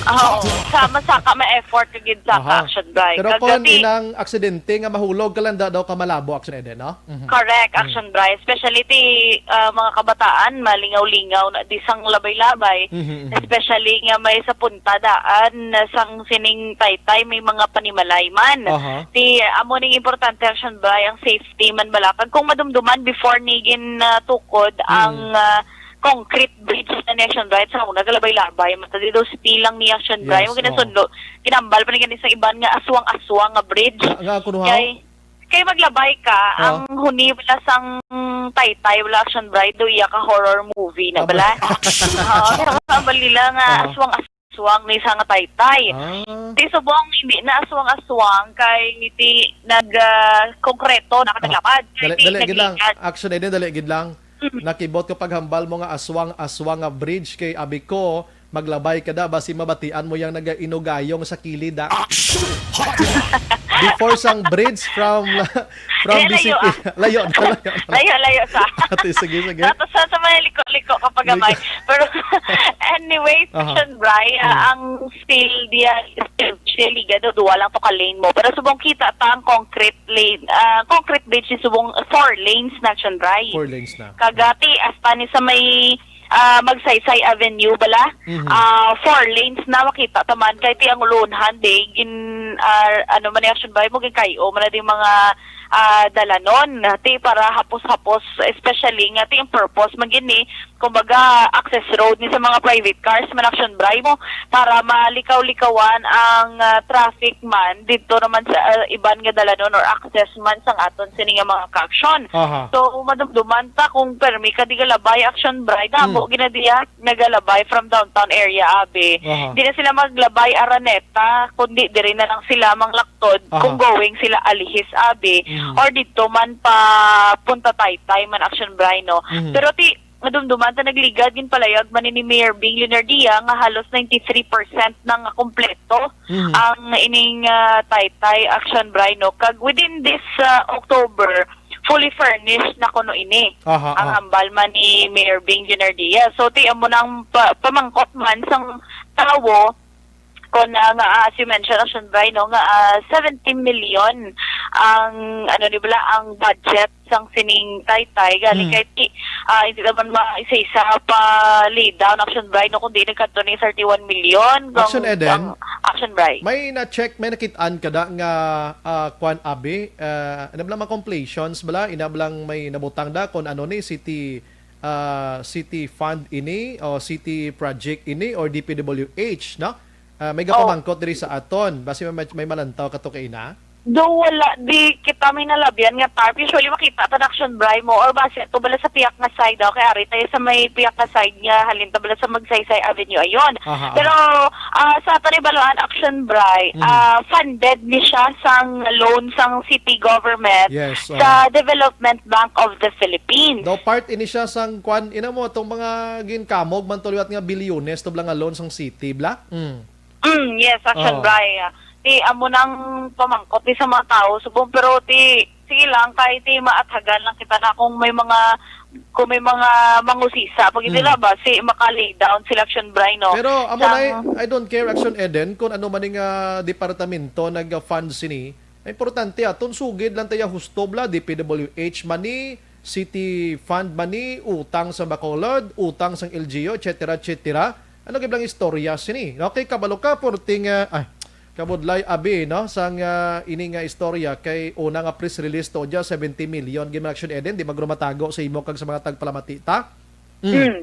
Oo, sa masaka ma-effort ka gid sa Aha. Action Bry. Pero Kag kung ti- inang aksidente nga mahulog ka lang daw ka malabo, Action Eden, no? Mhm. Correct, Mm. Action Bry. Especially ti ah, mga kabataan, malingaw-lingaw na di sang labay-labay. Mhm, mhm. Especially nga may sa punta daan na sang sining taytay may mga panimalay man. Aha. Ti amo ning importante, Action Bry, ang safety man bala. Kag kung madumduman before ni gin ah, tukod ang ah, concrete bridge na ni, Action Bry, sa una galabay-labay, mata di daw steel lang ni, Action Bry. Yes, Mo ginasundo, ginambal pa ni gani sa iban nga aswang-aswang nga bridge. Nga, nga kuno haw? Kay kay maglabay ka, Ah. ang huni bala sang taytay, wala, Action Bry, do iya ka horror movie na Aba. bala. Oo, pero ang bali lang nga Ah. aswang-aswang ni sa nga taytay. Ah. Di subong, hindi na aswang-aswang kay ti nag ah, konkreto na Ah. kataglapad. Kay Dali, ti dali gid lang. nagligad. Action Eden, dali gid lang. Mm. Nakibot ko paghambal mo nga aswang-aswang nga bridge kay abi ko, maglabay ka da, basi mabatian mo yang nagainugayong sa kilid, ah. Before sang bridge from, from Eh, layo, B C P. Layo na, layo na. Layo-layo sa. Ate, sige, sige. Tapos sa, sa may liko-liko kapag gamay. Liko. Pero anyway, Aha. Action Bry, ah, Hmm. ang steel diya, steel siya, ligado, duwa lang to ka lane mo. Pero subong kita ta ang concrete lane, ah, concrete bridge ni subong four lanes na, Action Bry. Four lanes na. Kag ti, hasta ni sa may ah, Magsaysay Avenue bala. Mhm. Ah, four lanes na makita taman kay ti ang ulunhan di gin ah, ano man ni, Action Bry mo, gin kayo man na di mga ah, dalanon ti para hapos-hapos, especially nga ti ang purpose man gid ni, kumbaga, access road ni sa mga private cars man, Action Bry mo, para malikaw-likawan ang ah, traffic man didto naman sa ah, iban nga dalanon or access man sang aton sini nga mga ka-action. Aha. So, madumduman ta kung permi ka di galabay, Action Bry, damo Hmm. gina diya nagalabay from downtown area, abi. Aha. Di na sila maglabay Araneta, kundi diri na lang sila manglaktod Aha. kung going sila alihis, abi. Mhm. Or didto man pa Punta Taytay man, Action Bry, no? Mhm. Pero ti, madumduman ta nagligad, ginpalayag man ni Mayor Bing Leonardia nga halos ninety-three percent na nga kompleto Mhm. ang ining ah, Taytay, Action Bry, no? Kag within this ah, October, fully furnished na kuno ini. Aha, Ang aha. hambal man ni Mayor Bing Leonardia. So, ti amo nang pa, pamangkot man sang tawo kon ah, nga ah, as you mentioned, Action Bry, no, nga ah, seventy million ang, ano ni bala, ang budget sang sining Taytay. Gani Hmm. kay ti ah, hindi naman ma-isa-isa pa lay down, Action Bry, no, kundi nagkadto ni thirty-one million. Action Ang- Eden? ang Action Bry. May na-check, may nakitaan ka da nga ah, kwan, abi, ah, ano bala, mga compilations bala, ina bala may nabutang da kung ano ni city ah, city fund ini o city project ini or D P W H, no? Ah, may Oh. gapamangkot diri sa aton. Basi may, may malantaw ka to kay ina? Do wala di kita may nalabyan nga tarp. Usually makita ta na, Action Bry, mo or base to bala sa piyak nga side, okay, ari tayo sa may piyak nga side nga halin ta bala sa Magsaysay Avenue ayon. Aha, Pero aha. ah, sa aton ibalaan, Action Bry, Mhm. ah, funded ni siya sang loan sang city government Yes, sa oh. Development Bank of the Philippines. Daw part ini siya sang kwan, ina mo, itong mga ginkamog man to liwat nga bilyones to bala nga loan sang city, bla? Mm. Mm, yes, Action Oh. Bry. Ti amo nang pamangkot ni sa mga tao subong, pero ti sige lang, kay ti maathagan lang kita na kung may mga kung may mga mangusisa pag hindi Mm. ba si maka-lay down sila, Action Bry, no? Pero amo na, Sang- I don't care, Action Eden, kung ano man nga departamento nag-fund sini, ang importante aton sugid lang tayo husto bala, D P W H man ni, City Fund man ni, utang sa Bacolod, utang sang L G U, et cetera, et cetera. Ano gid lang istorya sini? Okay, kabalo ka, porting, ah, ay, Kabudlay abi, no, sang, ah, ini nga istorya kay una nga press release to dya, seventy million. Gid man, Action Eden, di magro matago sa imo kag sa mga tagpalamati ta. Mm. Hmm.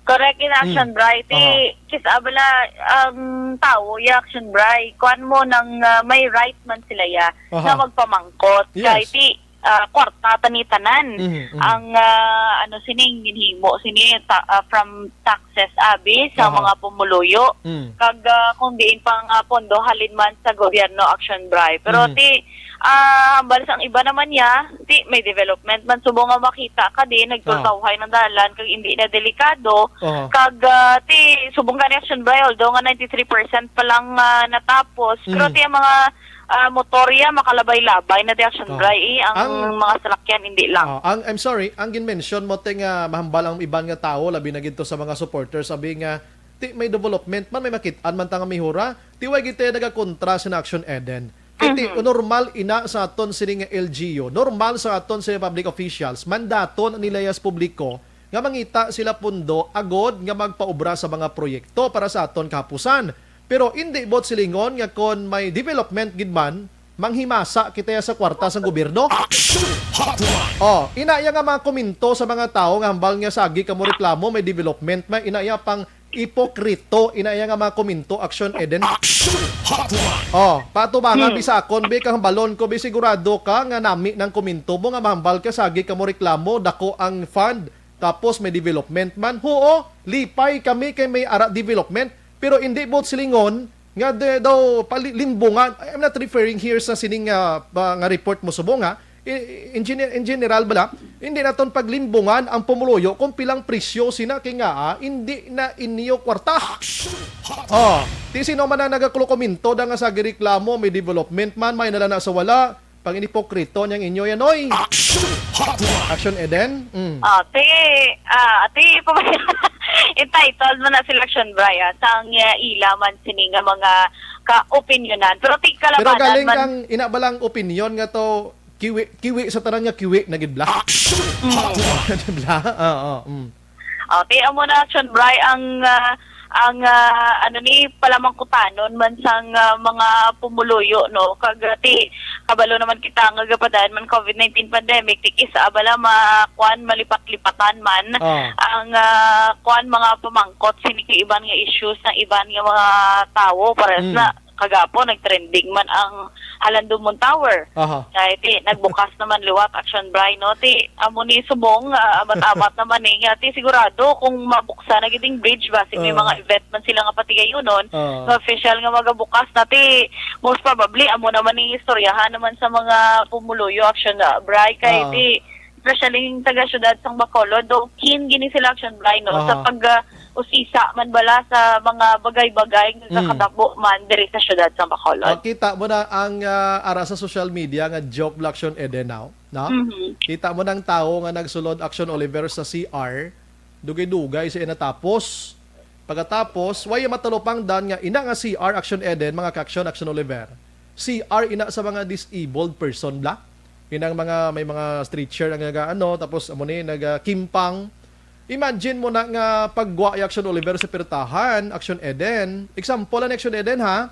Correct in Action Mm. Bry. Ti, Aha. kis abala ang tawo ya Action Bry. Kuan mo nang ah, may right man sila ya Aha. na magpamangkot. Yes. Kay ti ah, kwarta tani tanan. Mhm, mhm. Ang ah, ano sining ginhimo sini ta- ah, from taxes abi sa Aha. mga pumuluyo. Mm. Kag ah, kung diin pa nga pondo halin man sa gobyerno Action Bry. Pero Mhm. ti ah, hambal sang iba naman ya, ti may development man subong nga makita ka din nagtultawhay ng dalan kag hindi na delikado. Aha. Kag ah, ti subong gani Action Bry, although nga ninety-three percent pa lang ah, natapos, pero Mhm. ti ang mga ah, motorya makalabay-labay na di Action Oh. Bry eh, ang, Ang mga salakyan hindi lang. Ah, ang, I'm sorry, ang gin-mention mo, te, nga mahambal ang iban nga tawo, labi na gid to sa mga supporters, sabi nga, ti may development man, may makit-an man ta nga mihura, ti way gid tayo nagakontra sa Action Eden. Kay ti, Mhm. normal ina sa aton sini nga L G U, normal sa aton sini public officials, mandaton nila ya sa publiko nga mangita sila pundo agod nga magpaubra sa mga proyekto para sa aton kahapusan. Pero indi buot silingon nga kon may development gid man, manghimasa kita ya sa kwarta sang gobyerno. Action Hotline. Oh, ina ya nga mga komento sa mga tawo nga hambal nga sagi kamo reklamo, may development, may ina ya pang ipokrito, ina ya nga mga komento, Action Eden. Action Hotline. Oh, patubangan Hmm. bisakon bi kang balon ko bi, sigurado ka nga nami nang komento mo nga mahambal ka sagi kamo reklamo, dako ang fund, tapos may development man. Huo, lipay kami kay may ara development, pero indi buot silingon nga de, daw pali-, limbungan. I'm not referring here sa sining ah, ba, nga report mo subong ha. I- In, gene- in general bala, hindi naton paglimbungan ang pumuluyo kung pilang presyo sina kay nga ah, hindi na inyo kwarta. Action Hotline. Oh, ti sino man ang nagakulokomento da nga sa gireklamo, may development man, may nalana sa wala, panginipokrito niyang inyo yan, oy. Action Hotline. Action Eden? Mm. Ah, ti, ah, ti, entitled man na sila Action Bry, ah, sang ah, ila man sini nga mga ka-opinionan. Pero ti Pero kalabanan galing man. Kang ina ba lang opinion nga to, kiwi, kiwi sa tanan nga kiwi na gid bla. Action Hotline. Bla? Oo. Mm. Oh, ti amo na Action Bry ang ah, ang ah, ano ni palamangkutanon man sang ah, mga pumuluyo, no, kag ah, ti kabalo naman kita nga gapadayon man covid nineteen pandemic, ti kis abala ma kuan malipat-lipatan man Ah. ang ah, kuan mga pamangkot sini kay iban nga issues sang iban nga mga tawo pares Mm. na kagapon nagtrending man ang Halandumon Tower. Aha. Kay ti nagbukas naman liwat Action Bry, no? Ti amo ni subong ah, abat-abat naman ni nga ti sigurado kung mabuksan na gid ang bridge, basi may Ah. mga event man sila nga patigayunon, Ah. nga official nga magabukas na ti most probably amo naman ni istoryahan naman sa mga pumuluyo Action ah, Bry kay Ah. ti especially yung taga syudad sang Bacolod, do keen gini sila Action Bry, no, Aha. sa pag ah, usisa man bala sa mga bagay-bagay nga Mm. kakatabo man diri sa syudad sang Bacolod. Oh, kita mo na ang ah, ara sa social media nga joke bla Action Eden now, no? Mhm. Kita mo nang tawo nga nagsulod Action Oliver sa C R, dugay-dugay siya natapos. Pagkatapos, way matalupangdan nga ina nga C R Action Eden, mga ka-Action, Action Oliver. C R ina sa mga disabled person bla. Inang mga may mga stretcher ang naga ano, tapos amo ni nagakimpang. Imagine mo na nga pagwa ya Action Oliver sa pirtahan, Action Eden. Example ang Action Eden ha.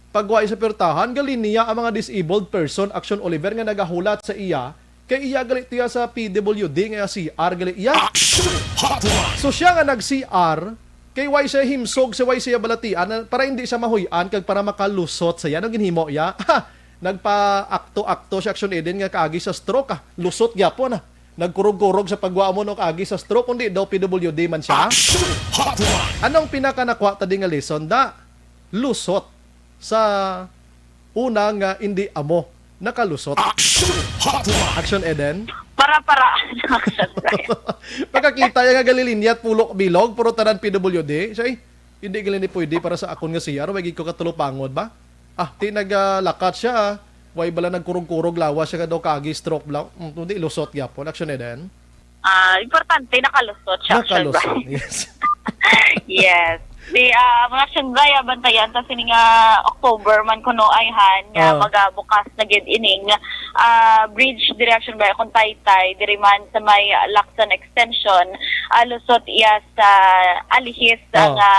Pagwa sa pirtahan, gali niya ang mga disabled person, Action Oliver, nga nagahulat sa iya. Kay iya gali tiya sa P W D nga C R gali iya. Action Hotline. So siya nga nag-C R, kay way siya himsog, sa way siya balatian, na- para hindi siya mahuy-an, kag para makalusot siya. Anong ginhimo iya? Ha! Nagpa-akto-akto siya, Action Eden, nga kaagi sa stroke, ah. Lusot gyapon, ah. Nagkurog-kurog sa pagwa mo, no, kaagi sa stroke, kundi daw P W D man siya. Action Hotline. Anong pinakanakuha ta di nga lesson, da? Lusot sa una nga hindi amo nakalusot. Action Hotline. Action Eden. Para-para ang Action Bry. Pagkakita ya nga galilinya at pulok bilog, puro tanan P W D. Siya, eh, hindi gali ni pwede para sa akon nga C R. Way gid ko katulupangod ba? Ah, ti nagalakat siya, ah. Way bala nagkurog-kurog lawas siya nga daw kaagi stroke bla. Mm, kundi lusot gyapon. Action Eden. Ah, importante nakalusot siya, Action Nakalusot, Bry. Yes. Yes. Di ah, mga Action Bry, ah, bantayan ta sini nga October man kuno ay han nga Ah. magabukas na gid ining ah, bridge diri Action Bry kung Taytay diri man sa may ah, Lacson extension, ah, lusot iya sa Alihis Ah. nga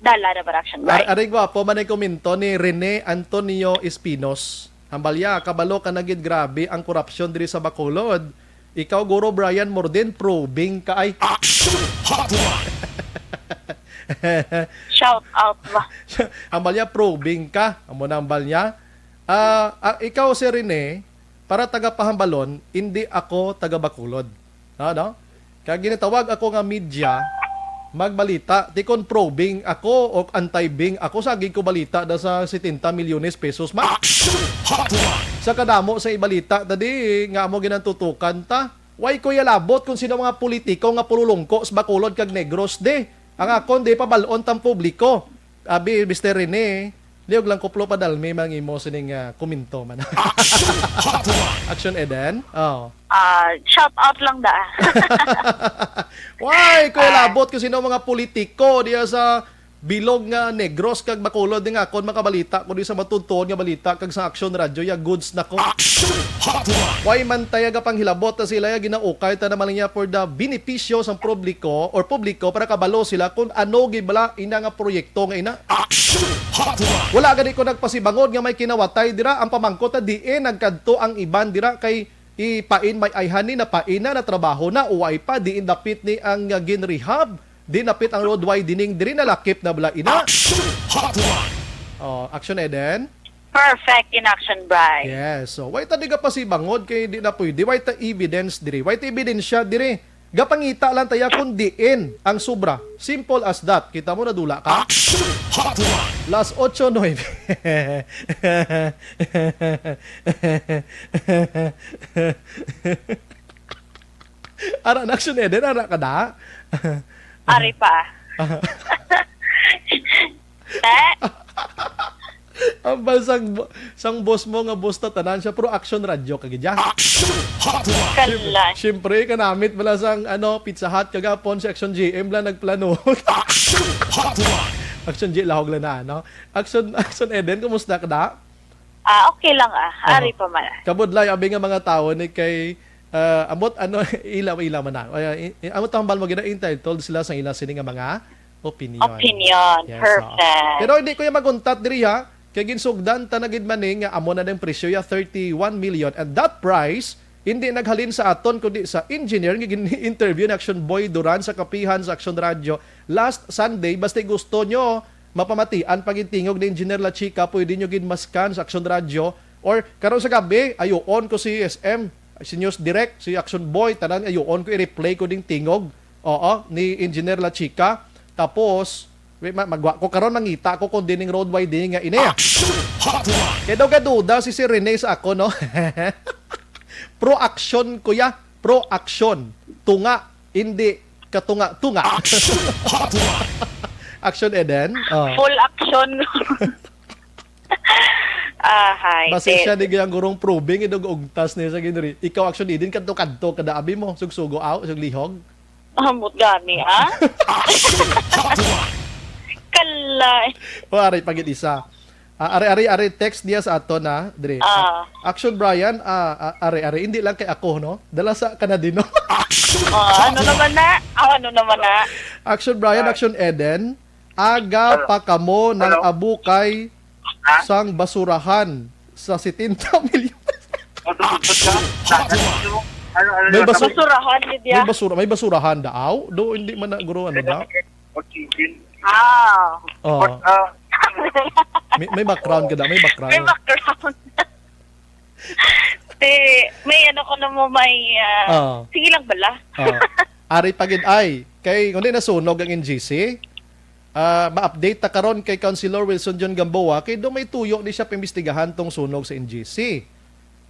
Dala na ba, Action Ar Brian? Aring gwapo man ang komento ni Rene Antonio Espinos. Hambalya, kabalo ka na gid, grabe ang korupsyon diri sa Bacolod. Ikaw, Guro Brian Morden, probing ka ay. Action Hotline! Shout out ba? Hambalya, probing ka. Amo na hambalya. Ah, ah, ikaw, Sir Rene, para taga Pahambalon, hindi ako taga Bacolod. No, no? Kag ginatawag ako nga media, magbalita. Ti kon probing ako o anti-bing ako, saging ko balita da sa setenta milyones pesos man. Action Hotline! Sa kadamo sa ibalita, tadi nga amo ginantutukan ta. Why ko yalabot kung sino mga politiko nga pululungko sa Bacolod kag Negros, di? Ang akon, di pabal-on tang publiko. Abi, Mister Rene, liog lang kuplo pa dalmi mang imo sining, ah, komento man. Action Hotline! Action Eden? Oh. Ah, shout out lang da. Why? Kung Ah. labot ko sino mga politiko diya sa bilog nga Negros kag Bacolod nga akon makabalita ko di sa matutuon nga balita kag sa Action Radio ya goods na ko. Action Hotline! Why man taya gapanghilabot na sila ya ginaukay ta naman niya for the benepisyo sang publiko or publiko para kabalo sila kung ano gibala ina nga proyekto nga ina. Action Hotline! Wala gani ko nagpasibangod nga may kinawatay dira. Ang pamangkot na diin nagkadto ang iban dira kay ipain may ayhan ni napain na natrabaho na uway pa diin dapit ni ang, ah, ginrehab. Di napit ang road widening diri nalakip na bala ina. Action Hotline! Oh, Action Eden? Perfect in Action Brian. Yes. So, why ta di ka pasibangod kay di na pwede? Why ta evidence diri? Why ta ebidensya diri? Gapangita lang taya kung diin ang sobra. Simple as that. Kita mo, nadula ka? Action Hotline! Las ocho nuebe. Ara na, Action Eden, ara ka da? Ari pa. Te? Ang basang bo- sang boss mo nga boss ta tanan siya, pero Action Radio ka gid ya. Action Hotline! Kalay. Siyempre, kanamit bala sang, ano, Pizza Hut kagapon si Action G M lang nagplano. Action Hotline! Action G lahog lang na, no? Action Action Eden, kumusta ka da? Ah, okay lang ah. Ari pa man. Kabudlay abi nga mga tawo ni kay, ah, ambot ano, ila ila man na. Ay, i- i- ambot tambal mo gina entitled sila sa ila sini nga mga opinion. Opinion. Yes, oo. Perfect. Pero hindi ko yung maguntat diri ha. Kay ginsugdan ta na gid man ni nga amo na ding presyo ya thirty-one million, and that price hindi naghalin sa aton kundi sa engineer nga gin-interview ni Action Boy Duran sa kapihan sa Action Radio last Sunday. Basta gusto nyo mapamatian pa gid tingog ni Engineer La Chica, pwede nyo gid maskan sa Action Radio. Or karon sa gabi, ayuon ko si S M, si News Direct, si Action Boy, tanan ayuon ko i-replay ko ding tingog. Oo, ni Engineer La Chica. Tapos, wait, ma- magwa ko karon, mangita ko kung dining road widening nga ini. Action Hotline! Kaya daw gaduda si Sir Rene sa ako, no? Pro action, kuya. Pro action. Tunga, hindi katunga-tunga. Action Hotline! Action Eden. Oh. Full action. Ah, hi. Basta siya di gayang gurong probing, idog ugtas niya sa ginri. Ikaw, Action Eden, kadto-kadto, kada abi mo, sugsugo, aw, sug lihog. Ambot gani, ah? Action Hotline! Kalay. O, aray, pagid isa. Ah, ari, ari, ari, text niya sa ato na, Dre. Ah. Action Brian, ah, ah, ari, ari, hindi lang kay ako, no? Dala sa Kanadino. Ah, ano naman na? Ah, ano naman na? Action Brian, Action Eden, aga pa kamo nang abukay sang basurahan sa setenta milyon. Ano, ano, May ano, basu- Basurahan, Lydia. May basura, may basurahan daaw? Do, hindi man na, guro, ano na? Ah. Oh. But, uh, may, may background ka da, may background. May background. Te, may ano ko na mo, may, ah, Oo. Sige lang bala. Oo. Ari pa gid ay, kay kundi nasunog ang N G C, ah, ma-update ta karon kay Councilor Wilson John Gamboa, kay do may tuyo ni siya paimbestigahan tong sunog sa N G C.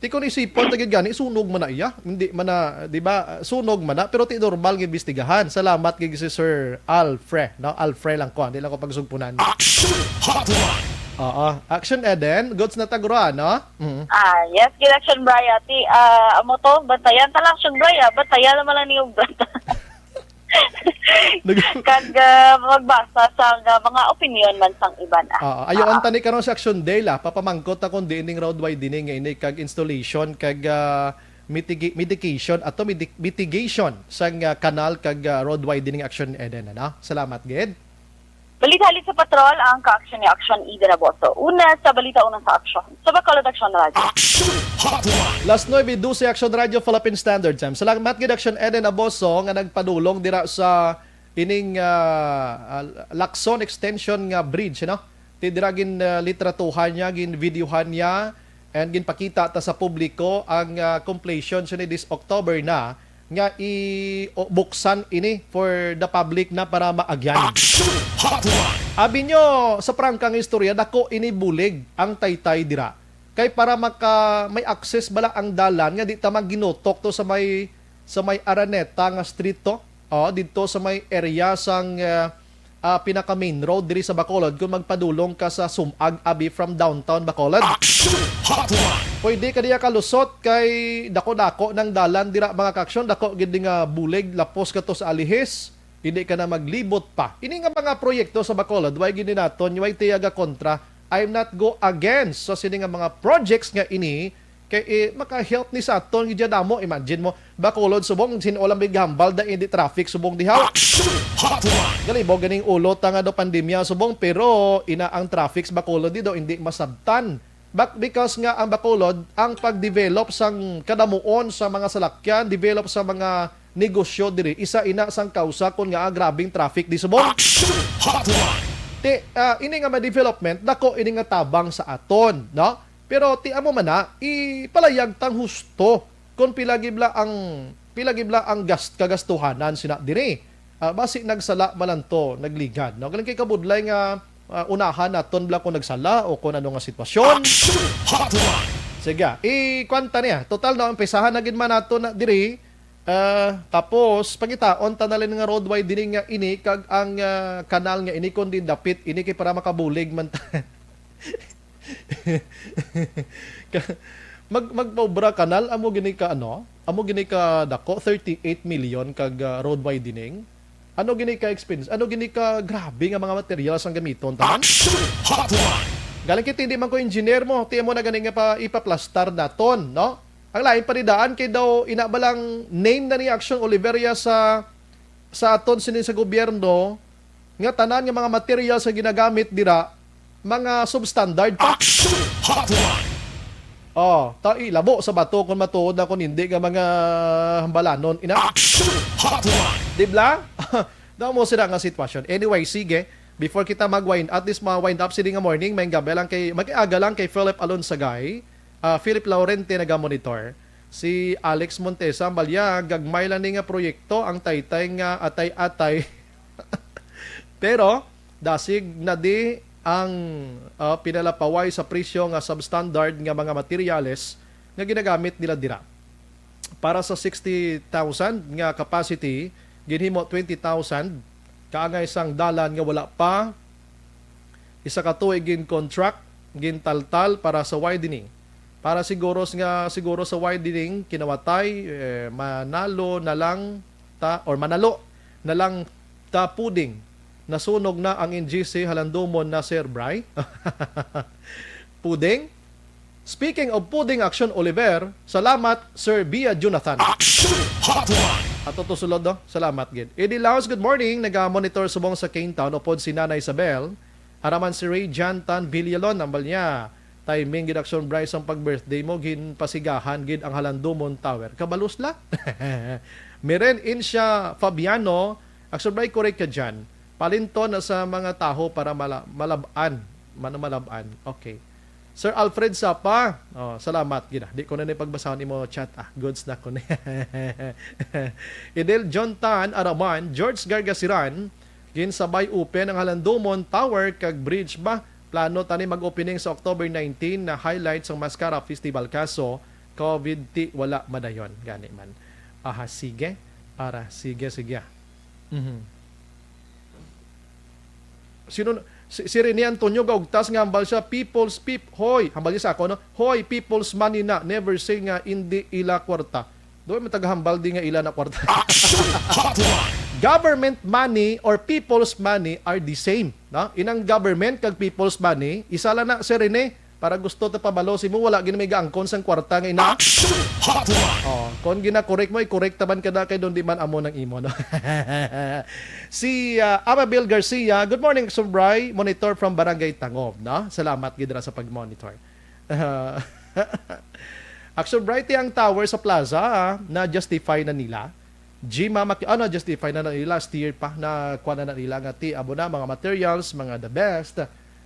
Ti kon isipon ta gid gani, sunog man na iya. Hindi man na, di ba? Sunog man na, pero ti normal nga imbestigahan. Salamat gid si Sir Alfre, no? Alfre lang ko, hindi lang ko pagsugpunan. Action Hotline! Oo. Action Eden, goods na tagro, no? Mm. Ah, yes, election Brian. Ti, ah, amo to, bantayan ta lang, Action Brian. Bantayan naman lang ni Ubrata. Nag- Kag, ah, magbasa sa, ah, mga opinion man sang iban, ah. Oo, ayo, Oo. Ang tani karon sa Action Day, la, papamangkot ta kung diin ning road widening nga ini kag installation kag, ah, mitigi-, mitigation ato midi-, mitigation sang, ah, kanal kag, ah, road widening Action Eden, ano? Salamat gid. Balita halin sa patrol, ang kaaksyon ni Aksyon Eden Aboso. Una sa balita, una sa aksyon. Sa Bacolod Aksyon Radyo. Action Hotline. Las nuebe dose, Action Radio, Philippine Standard Time. Salamat gid, Action Eden Aboso, nga nagpadulong dira sa ining, ah, ah, Lacson Extension nga bridge, no? Ti dira gin, ah, litratuhan niya, gin videohan niya, and ginpakita ta sa publiko ang, ah, completion sini this October na nga i-, o, buksan ini for the public na para maagyan. Action Hotline. Abi nyo, sa prangkang istorya, dako ini bulig ang Taytay dira. Kay para maka, may access bala ang dalan nga di ta maginutok to sa may, sa may Araneta nga street to. Oh, dito sa may area sang, ah, ah, pinaka main road diri sa Bacolod kung magpadulong ka sa Sumag, abi, from downtown Bacolod. Action Hotline. Pwede ka diya kalusot kay dako-dako ng dalan dira, mga kaaksyon, dako gid nga bulig lapos ka to sa Alihis. Hindi ka na maglibot pa. Ini nga mga proyekto sa Bacolod, way gid ni naton, way tiyaga kontra. I'm not go against sa sini nga mga projects nga ini, kay, eh, maka-help ni sa aton gid damo. Imagine mo, Bacolod subong, sin-o lang may gahambal da hindi traffic subong diha. Action Hotline. Galibog ganing ulo ta nga do pandemya subong, pero ina ang traffic sa Bacolod di do hindi masabtan. But because nga ang Bacolod, ang pag-develop sang kadamuon sa mga salakyan, develop sa mga negosyo diri, isa ina sang kausa kon nga grabing traffic di subong. Action Hotline. Ti, ah, ini nga mga development, dako ini nga tabang sa aton, no? Pero ti amo man na, ipalayag tang husto kung pila gibla ang, pila gibla ang gas-, kagastuhanan sina diri. Ah, basi nagsala man lang to, nagligad, no? Galing kay kabudlay nga, ah, unahan naton bala kung nagsala o kung ano nga sitwasyon. Action Hotline. Sige, i-, kwanta niya. Total, no, umpisahan na gid man nato na diri. Ah, tapos, pangitaon ta na lang nga road widening nga ini kag ang, ah, kanal nga ini, kundi dapit ini kay para makabulig man ta. Ka-, mag-, magpaubra kanal, amo gini ka, ano? Amo gini ka dako, thirty-eight million kag, ah, road widening. Ano gini ka expense? Ano gini ka grabe nga mga materials ang gamiton, taman? Action Hotline. Galing kay hindi man ko engineer mo, ti mo na gani nga pa, ipaplastar naton, no? Ang lain pa ni daan kay daw ina ba lang name na ni Action Oliveria sa, sa aton sini sa gobyerno nga tanan nga mga materials nga ginagamit dira mga substandard pa. Action Hotline. Oh, ta ilabo sa bato kung matuod na kung hindi nga mga hambalanon. Ina? Action Hotline. Di bla? Daw mo sila nga sitwasyon. Anyway, sige. Before kita mag-wind, at least ma-wind up sini nga morning, may gabi lang kay, mag-aga lang kay Philip Alonsagay, ah, Philip Laurente nagamonitor. Si Alex Montesa, ang balya, gagmay lang ni nga proyekto, ang taytay nga atay-atay. Pero, dasig na di ang, ah, pinalapaway sa presyo nga substandard nga mga materyales nga ginagamit nila dira. Para sa sixty thousand nga capacity, ginhimo twenty thousand, kaangay sang dalan nga wala pa isa ka tuig gin-contract, gintaltal para sa widening. Para siguros nga, siguro sa widening, kinawatay, eh, manalo na lang ta, or manalo na lang ta puding. Nasunog na ang N G C, halandomon na, Sir Bry. Puding? Speaking of puding, Action Oliver, salamat, Sir Bia Jonathan. Action Hotline. Ato to sulod, no? Salamat gid. Eddie Laos, good morning. Naga-monitor subong sa Kane Town, upod si Nana Isabel. Araman si Ray Jan Tan Villalon, ang balya. Timing gid, Action Bryce, ang pag-birthday mo, ginpasigahan gid ang Halandomon Tower. Kabalos la. Miren Insha Fabiano, Action Bryce, correct ka dyan. Palinton na sa mga taho para mala-, malab-an. Mano malab-an. Okay. Sir Alfred Sapa, oh, salamat gid, ah. Di ko na ni pagbasahon imo chat, ah. Goods na ko ni. Idel John Tan Araman, George Gargasiran, ginsabay open ang Halandomon Tower kag Bridge ba? Plano tani mag-opening sa October nineteen na highlight sang Mascara Festival, kaso covid ti wala madayon gani man. Aha, sige. Ara, sige, sige. Mhm. Sino na-, si, si Rene Antonio gaugtas nga hambal siya, "People's peop-, hoy," hambal niya sa ako, no? "Hoy, people's money na, never say nga indi ila kwarta." Doon may tagahambal di nga ila na kwarta. Action Hotline. Government money or people's money are the same, no? Inang government kag people's money, isa lang na, Sir Rene, Para gusto ta pabalo, si mo wala gid may gaangkon sang kwarta nga ina. Action Hotline! Oh, kon gina-correct mo, i-correct taban ka na kay doon di man amo nang imo, no? Si, ah, Amabel Garcia, "Good morning, Action Bri. Monitor from Barangay Tangob," no? Salamat gid ra sa pag-monitor. Ah, Action Bri, ti ang tower sa plaza, ah, na-justify na nila. Jima Maki-, ano, justify na, na nila, last year pa, na kuha na, na nila nga ti, abo na, mga materials, mga the best.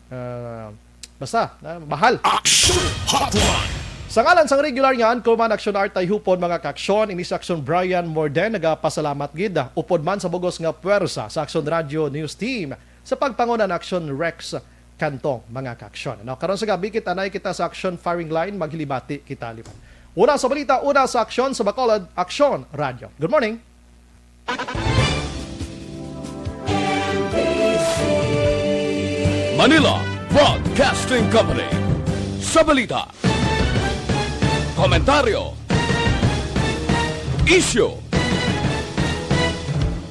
Ah, basta, na, mahal. Action Hotline! Sa ngalan sang regular nga Anchorman Action Art Tayhupon, mga ka-aksyon, ini si Action Brian Morden, nagapasalamat gid, ah, upod man sa bugos nga puwersa sa Action Radio News Team sa pagpanguna ni Action Rex Cantong, mga ka-aksyon. Ano, karon sa gabi, kita na kita sa Action Firing Line, maghilibati kita liwat. Una sa balita, una sa aksyon sa Bacolod, Action Radio. Good morning. Manila Broadcasting Company. Sa balita, komentaryo, isyu,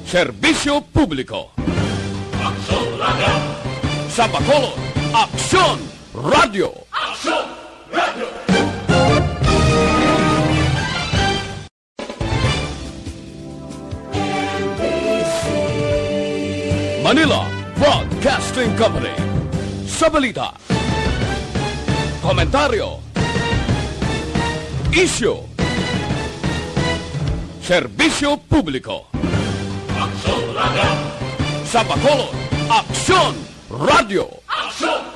serbisyo publiko. Aksyon Radio. Sa Bacolod, Aksyon Radio. Aksyon Radio. Manila Broadcasting Company. Sa balita, komentaryo, isyu, serbisyo publiko. Aksyon Radio. Sa Bacolod, Aksyon Radio. Aksyon